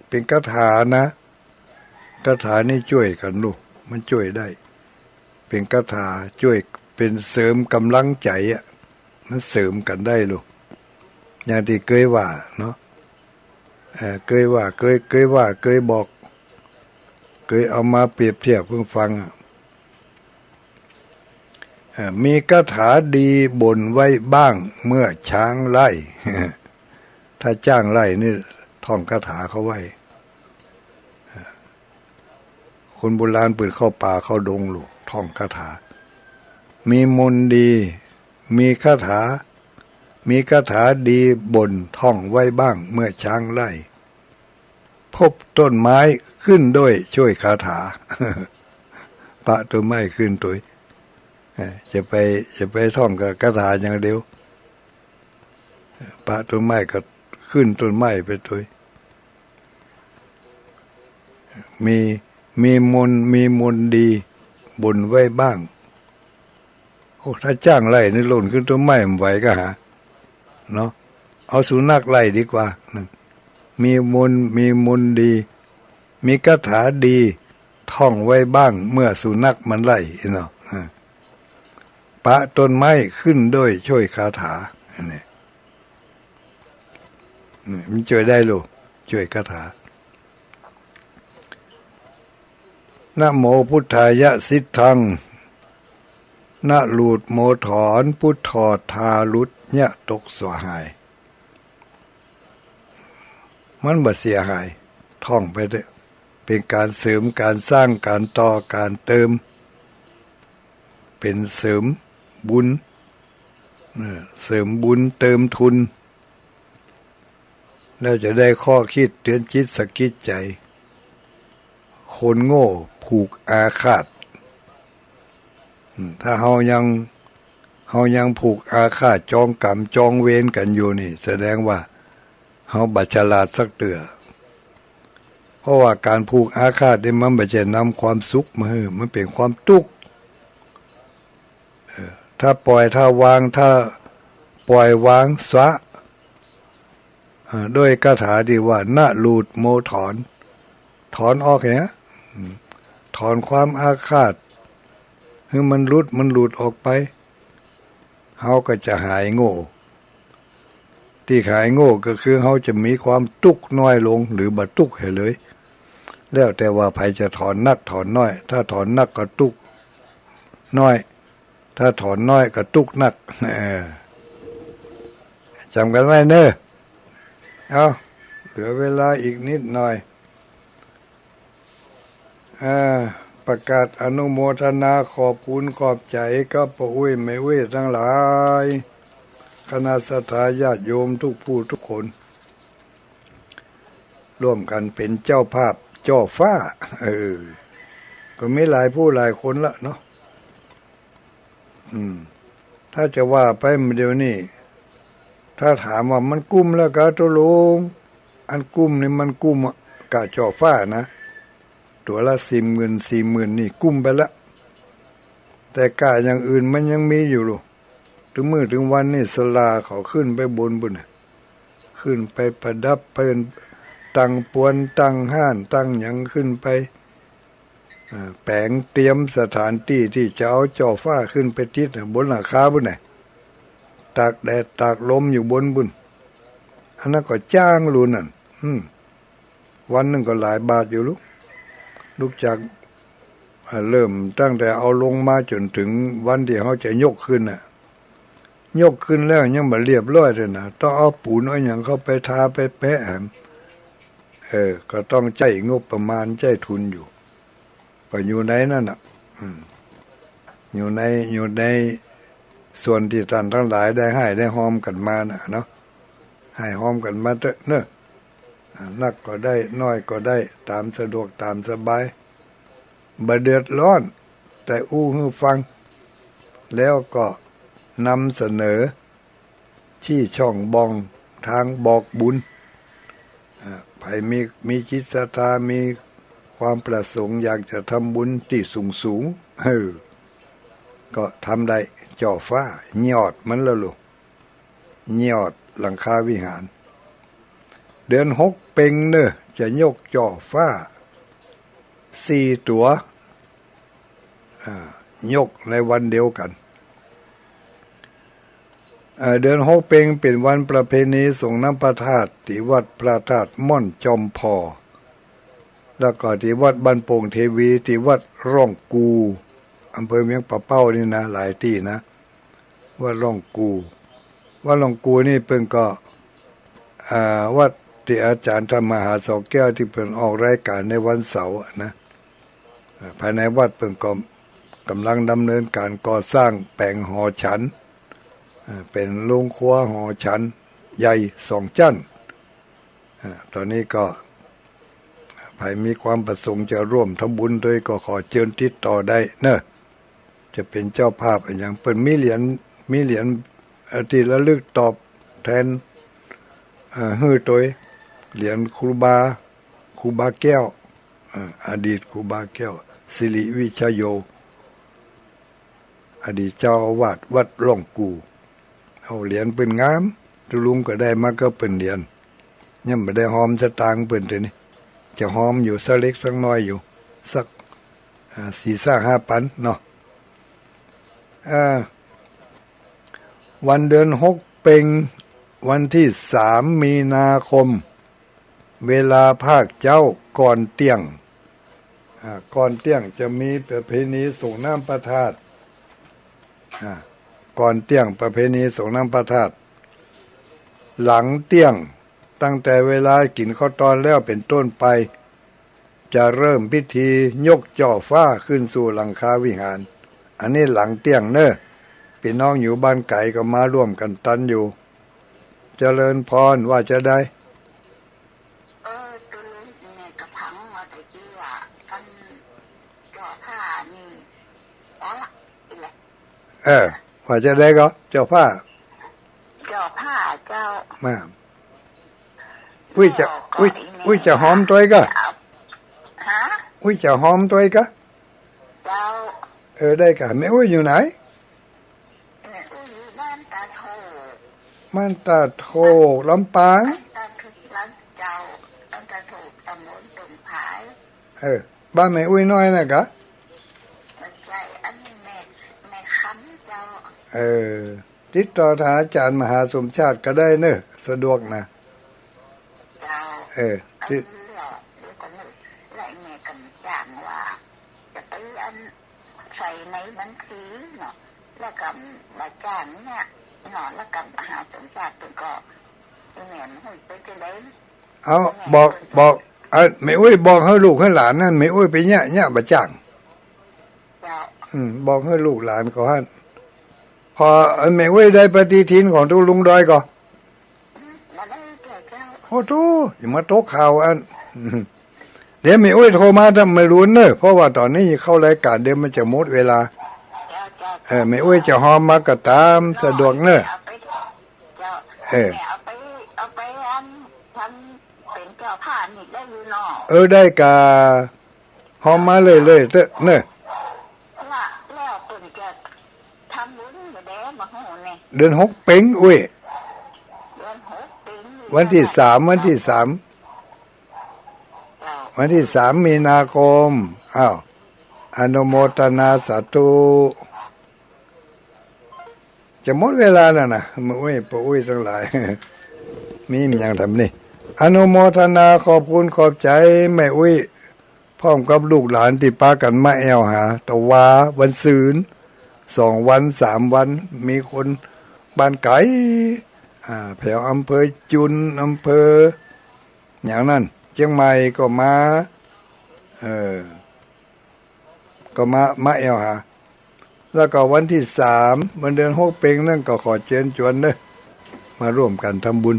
เป๋นคาถานะ คาถานี้จ้วยกั๋นลูก มันจ้วยได้ เป๋นคาถาจ้วย เป๋นเสริมก๋ำลังใจ๋อะ มันเสริมกั๋นได้ลูก อย่างตี้เกยว่าเนาะ เอ่อ เกยว่า เกย เกยว่า เกยบอก เกยเอามาเปรียบเทียบหื้อฟังอะ เอ่อ มีคาถาดีบ่นไว้บ้างเมื่อช้างไล่ ถ้าจ๊างไล่นี่ท่องคาถาเข้าไว้ คนโบราณเปิ้นเข้าป่าเข้าดงลูก ท่องคาถา มีมนต์ดี มีคาถา มีคาถาดีบ่นท่องไว้บ้างเมื่อช้างไล่ พบต้นไม้ขึ้นด้วยช่วยคาถา ปะต้นไม้ขึ้นตวย เอ่อ จะไป จะไปท่องกับคาถาอย่างเดียว ปะต้นไม้ก็ขึ้นต้นไม้ไปตวย มี มีมนต์ มีมนต์ดีบ่นไว้บ้าง โอ้ ถ้าจ๊างไล่นี่หล่นขึ้นต้นไม้บ่ไหวก็หา เนาะ เอาสุนัขไล่ดีกว่า นั่น มีมนต์ มีมนต์ดี มีคาถาดี ท่องไว้บ้างเมื่อสุนัขมันไล่ เนาะ อ่า ปะต้นไม้ขึ้นด้วยช่วยคาถา อันนี้ นี่มันจ้วยได้ลูก จ้วยคาถา นะโมพุทธายะสิทธัง นะหลูดโมถอน พุทธอดทารุต ยะตกสหาย มันบ่เสียหาย ท่องไปเต๊อะ เป๋นก๋านเสริม ก๋านสร้าง ก๋านต่อ ก๋านเติม เป๋นเสริมบุญ เออ เสริมบุญเติมทุน แล้วจะได้ข้อคิดเตือนจิตสะกิดใจ๋ คนโง่ผูกอาฆาต อืม ถ้าเฮายัง เฮายังผูกอาฆาตจองกรรมจองเวรกั๋นอยู่นี่ แสดงว่าเฮาบ่ฉลาดสักเตื้อ เพราะว่าก๋านผูกอาฆาตนี่มันบ่ใจ้นำความสุขมาหื้อ มันเป๋นความตุ๊กข์ เออ ถ้าปล่อย ถ้าวาง ถ้าปล่อยวางซะ เอ่อ ด้วยคาถาตี้ว่า นะหลูดโมถอน ถอนออกเหีย อืม ถอนความอาฆาต หื้อมันหลุด มันหลุดออกไป เฮาก็จะหายโง่ ตี้หายโง่ก็คือเฮาจะมีความตุ๊กข์น้อยลง หรือบ่ตุ๊กข์เหียเลย แล้วแต่ว่าใผจะถอนนักถอนน้อย ถ้าถอนนักก็ตุ๊กข์น้อย ถ้าถอนน้อยก็ตุ๊กข์นัก เออ จ๋ำกั๋นไว้เน่อ เอา เหลือเวลาอีกนิดหน่อย อ่า ประกาศอนุโมทนาขอบคุณขอบใจ๋กับป้ออุ๊ยแม่อุ๊ยตังหลาย คณะศรัทธาญาติโยมทุกผู้ทุกคน ร่วมกั๋นเป๋นเจ้าภาพจ้อฟ้า เออ ก็มีหลายผู้หลายคนละเนาะ อืม ถ้าจะว่าไปเดี๋ยวนี้ ถ้าถามว่ามันกุ้มแล้วกา ตกลง อันกุ้มนี่มันกุ้มกาจ้อฟ้านะ ตั๋วละสี่หมื่น สี่หมื่น นี่กุ้มไปละ แต่กาอย่างอื่นมันยังมีอยู่ลูก เถิงมื้อเถิงวันนี่ศาลาเขาขึ้นไปบนปู้นน่ะ ขึ้นไปประดับ เปิ้นตั้งปวน ตั้งฮ้าน ตั้งหยังขึ้นไป เอ่อ แป๋งเตรียมสถานตี้ตี้จะเอาจ้อฟ้าขึ้นไปติดน่ะ บนหลังคาปู้นน่ะ ตากแดดตากลมอยู่บนปู้น อันนั้นก็จ้างลูกนั่น อืม วันนึ่งก็หลายบาทอยู่ลูก ลุกจาก อ่า เริ่มตั้งแต่เอาลงมาจ๋นเถิงวันตี้เฮาจะยกขึ้นน่ะ ยกขึ้นแล้วยังบ่เรียบร้อยเลยนะ ต้องเอาปูนเอาหยังเข้าไปทาไปแปะแหม เออ ก็ต้องใจ๊งบประมาณ ใจ๊ทุนอยู่ ก็อยู่ในนั้นน่ะ อืม อยู่ใน อยู่ในส่วนตี้ต้านตังหลายได้ไห้ได้ฮอมกั๋นมาน่ะเนาะ ไห้ฮอมกั๋นมาเต๊อะเนาะ อ่า นักก็ได้ น้อยก็ได้ ต๋ามสะดวก ต๋ามสบาย บ่เดือดร้อน แต่อู้หื้อฟัง แล้วก็นำเสนอ ชี้ช่องบ่องตางบอกบุญ อ่า ใผมี มีจิตศรัทธา มีความประสงค์อยากจะทำบุญตี้สูงๆ เออ ก็ทำได้ จ่อฟ้ายอดมันแล้วลูก ยอดหลังคาวิหาร เดือนหกเป็งเน่อ จะยกจ่อฟ้าสี่ตั๋ว อ่า ยกในวันเดียวกั๋น เอ่อ เดือนหกเป็งเป๋นวันประเพณีสรงน้ำพระธาตุ ตี้วัดพระธาตุม่อนจอมผ่อ แล้วก็ตี้วัดบ้านโป่งเทวี ตี้วัดร่องกู่ อำเภอเวียงป่าเป้านี่นะ หลายตี้นะ วัดร่องกู่ วัดร่องกู่นี่เปิ้นก็ อ่า วัดตี้อาจ๋ารย์ธรรมมหาสอแก้วตี้เปิ้นออกรายก๋านในวันเสาร์อะนะ อ่า ภายในวัดเปิ้นก็ก่ำลังดำเนินก๋านก่อสร้างแป๋งหอฉัน อ่า เป๋นโฮงครัวหอฉันใหญ่สองจั๊น อ่า ต๋อนนี้ก็ ใผมีความประสงค์จะร่วมทำบุญตวยก็ขอเจิญติดต่อได้เนาะ จะเป๋นเจ้าภาพอะหยัง เปิ้นมีเหรียญ มีเหรียญ เอ่อ ตี้ระลึกตอบแทน เอ่อ หื้อตวย เหรียญครูบา ครูบาแก้ว เอ่อ อดีตครูบาแก้ว สิริวิชโย อดีตเจ้าอาวาสวัดร่องกู่ เอาเหรียญเปิ้นงาม ตุ๊ลุงก็ได้มาก็เปิ้นเหรียญ ยังบ่ได้ฮอมสตางค์เปิ้นเตื้อนี่ จะฮอมอยู่สักเล็กสักน้อยอยู่ สัก อ่า สี่ซากห้าปันเนาะ อ่า วันเดือนหกเป็ง วันตี้สามมีนาคม เวลาภาคเจ๊าก่อนเตี้ยง อ่า ก่อนเตี้ยงจะมีประเพณีสรงน้ำพระธาตุ อ่า ก่อนเตี้ยงประเพณีสรงน้ำพระธาตุ หลังเตี้ยง ตั้งแต่เวลากิ๋นข้าวตอนแล้วเป๋นต้นไป จะเริ่มพิธียกจ่อฟ้าขึ้นสู่หลังคาวิหาร อันนี้หลังเตี้ยงเน่อ ปี้น้องอยู่บ้านไก๋ก็มาร่วมกั๋นตันอยู่ เจริญพร ว่าจาใด เออ ตุ๊ลุง แม่ก็ฟังว่าตะกี้ว่า อันจ่อผ้านี่ อ๋อละ นี่แหละ เออ ว่าจาใดก็ จ่อผ้า จ่อผ้าเจ้า มา อุ้ยจะ จ่อก็ อุ้ย อีแม่ อุ้ยจะฮอมตวยก็ ฮะ อุ้ยจะฮอมตวยก็ เจ้า เออ ได้ก่ะ แม่อุ้ยอยู่ไหน แม่อุ้ยอยู่บ้านต๋าโทก บ้านต๋าโทก ลำปาง บ้านต๋าโทก ลำ เจ้า บ้านต๋าโทก ตำบลตุ่มผาย เออ บ้านแม่อุ้ยน้อยน่ะก่ะ บ่ใจ้ อันนี้แม่ แม่คำเจ้า เออ ติดต่อหาอาจ๋ารย์มหาสมชาติก็ได้เน่อ สะดวกนะ เจ้า เออ อันนี้แหละ เดี๋ยวก่อนเน่อ แล้วแม่ก็บ่าจ้างว่า จะไปอัน ใส่ในบัญชีเนาะ แล้วก็บ่าจ้างเนี่ยเนาะ แล้วก็มหาสมชาติเปิ้นก็ อีแม่มันไปจาใด เอา บอก บอก เออ แม่อุ้ยบอกหื้อลูกหื้อหลานหั้น แม่อุ้ยไปเยียะ เยียะบ่าจ้าง เจ้า อืม บอกหื้อลูกหลานเขาหั้น พอ เออ แม่อุ้ยได้ปฏิทินของตุ๊ลุงดอยก่อ อืม บ่ได้เจ้า โอ้โธ่ อย่ามาตกข่าวอัน เดี๋ยวแม่อุ้ยโทรมาถ้าไม่รู้เนอะ เพราะว่าต๋อนนี้เข้ารายก๋านเดี๋ยวมันจะหมดเวลา เจ้า เจ้า เออ แม่อุ้ยจะฮอมมาก็ต๋ามสะดวกเนอะ เอาไป เจ้า เออ เอาไป เอาไปอัน ทำเป๋นจ่อผ้านี่ได้อยู่เนาะ เออ ได้ก่ะ ฮอมมาเรื่อยๆเต๊อะเนอะ แล้ว แล้วเปิ้นจะทำบุญบ่แดบ่ฮู้นี่ เดือนหกเป็ง อุ้ย เดือนหกเป็ง วันตี้สาม วันตี้สาม เจ้า วันตี้สามมีนาคม อ้าว อนุโมทนาสาธุ จะหมดเวลาแล้วนะ แม่อุ้ย ป้าอุ้ยตังหลาย มีมันหยังทำนี่ อนุโมทนาขอบคุณขอบใจ๋แม่อุ้ย พร้อมกับลูกหลานตี้ปากั๋นมาแอ่วหา ตะวาวันซืน สองวันสามวัน มีคนบ้านไก๋ อ่า แถวอำเภอจุน อำเภอหยังนั้น เจียงใหม่ก็มา เออ ก็มา มาแอ่วหา แล้วก็วันตี้สาม วันเดือนหกเป็งนั้นก็ขอเจิญจวนเน่อ มาร่วมกั๋นทำบุญ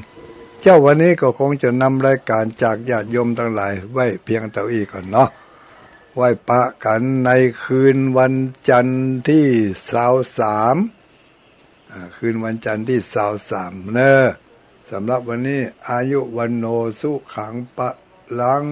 เจ๊า วันนี้ก็คงจะนำรายก๋านจากญาติโยมตังหลายไว้เพียงเต้าอี้ก่อนเนาะ ไหว้ปะกั๋นในคืนวันจันทร์ตี้ซาวสาม อ่า คืนวันจันทร์ตี้ซาวสามเน่อ สำหรับวันนี้ อายุ วัณโณ สุขัง พลัง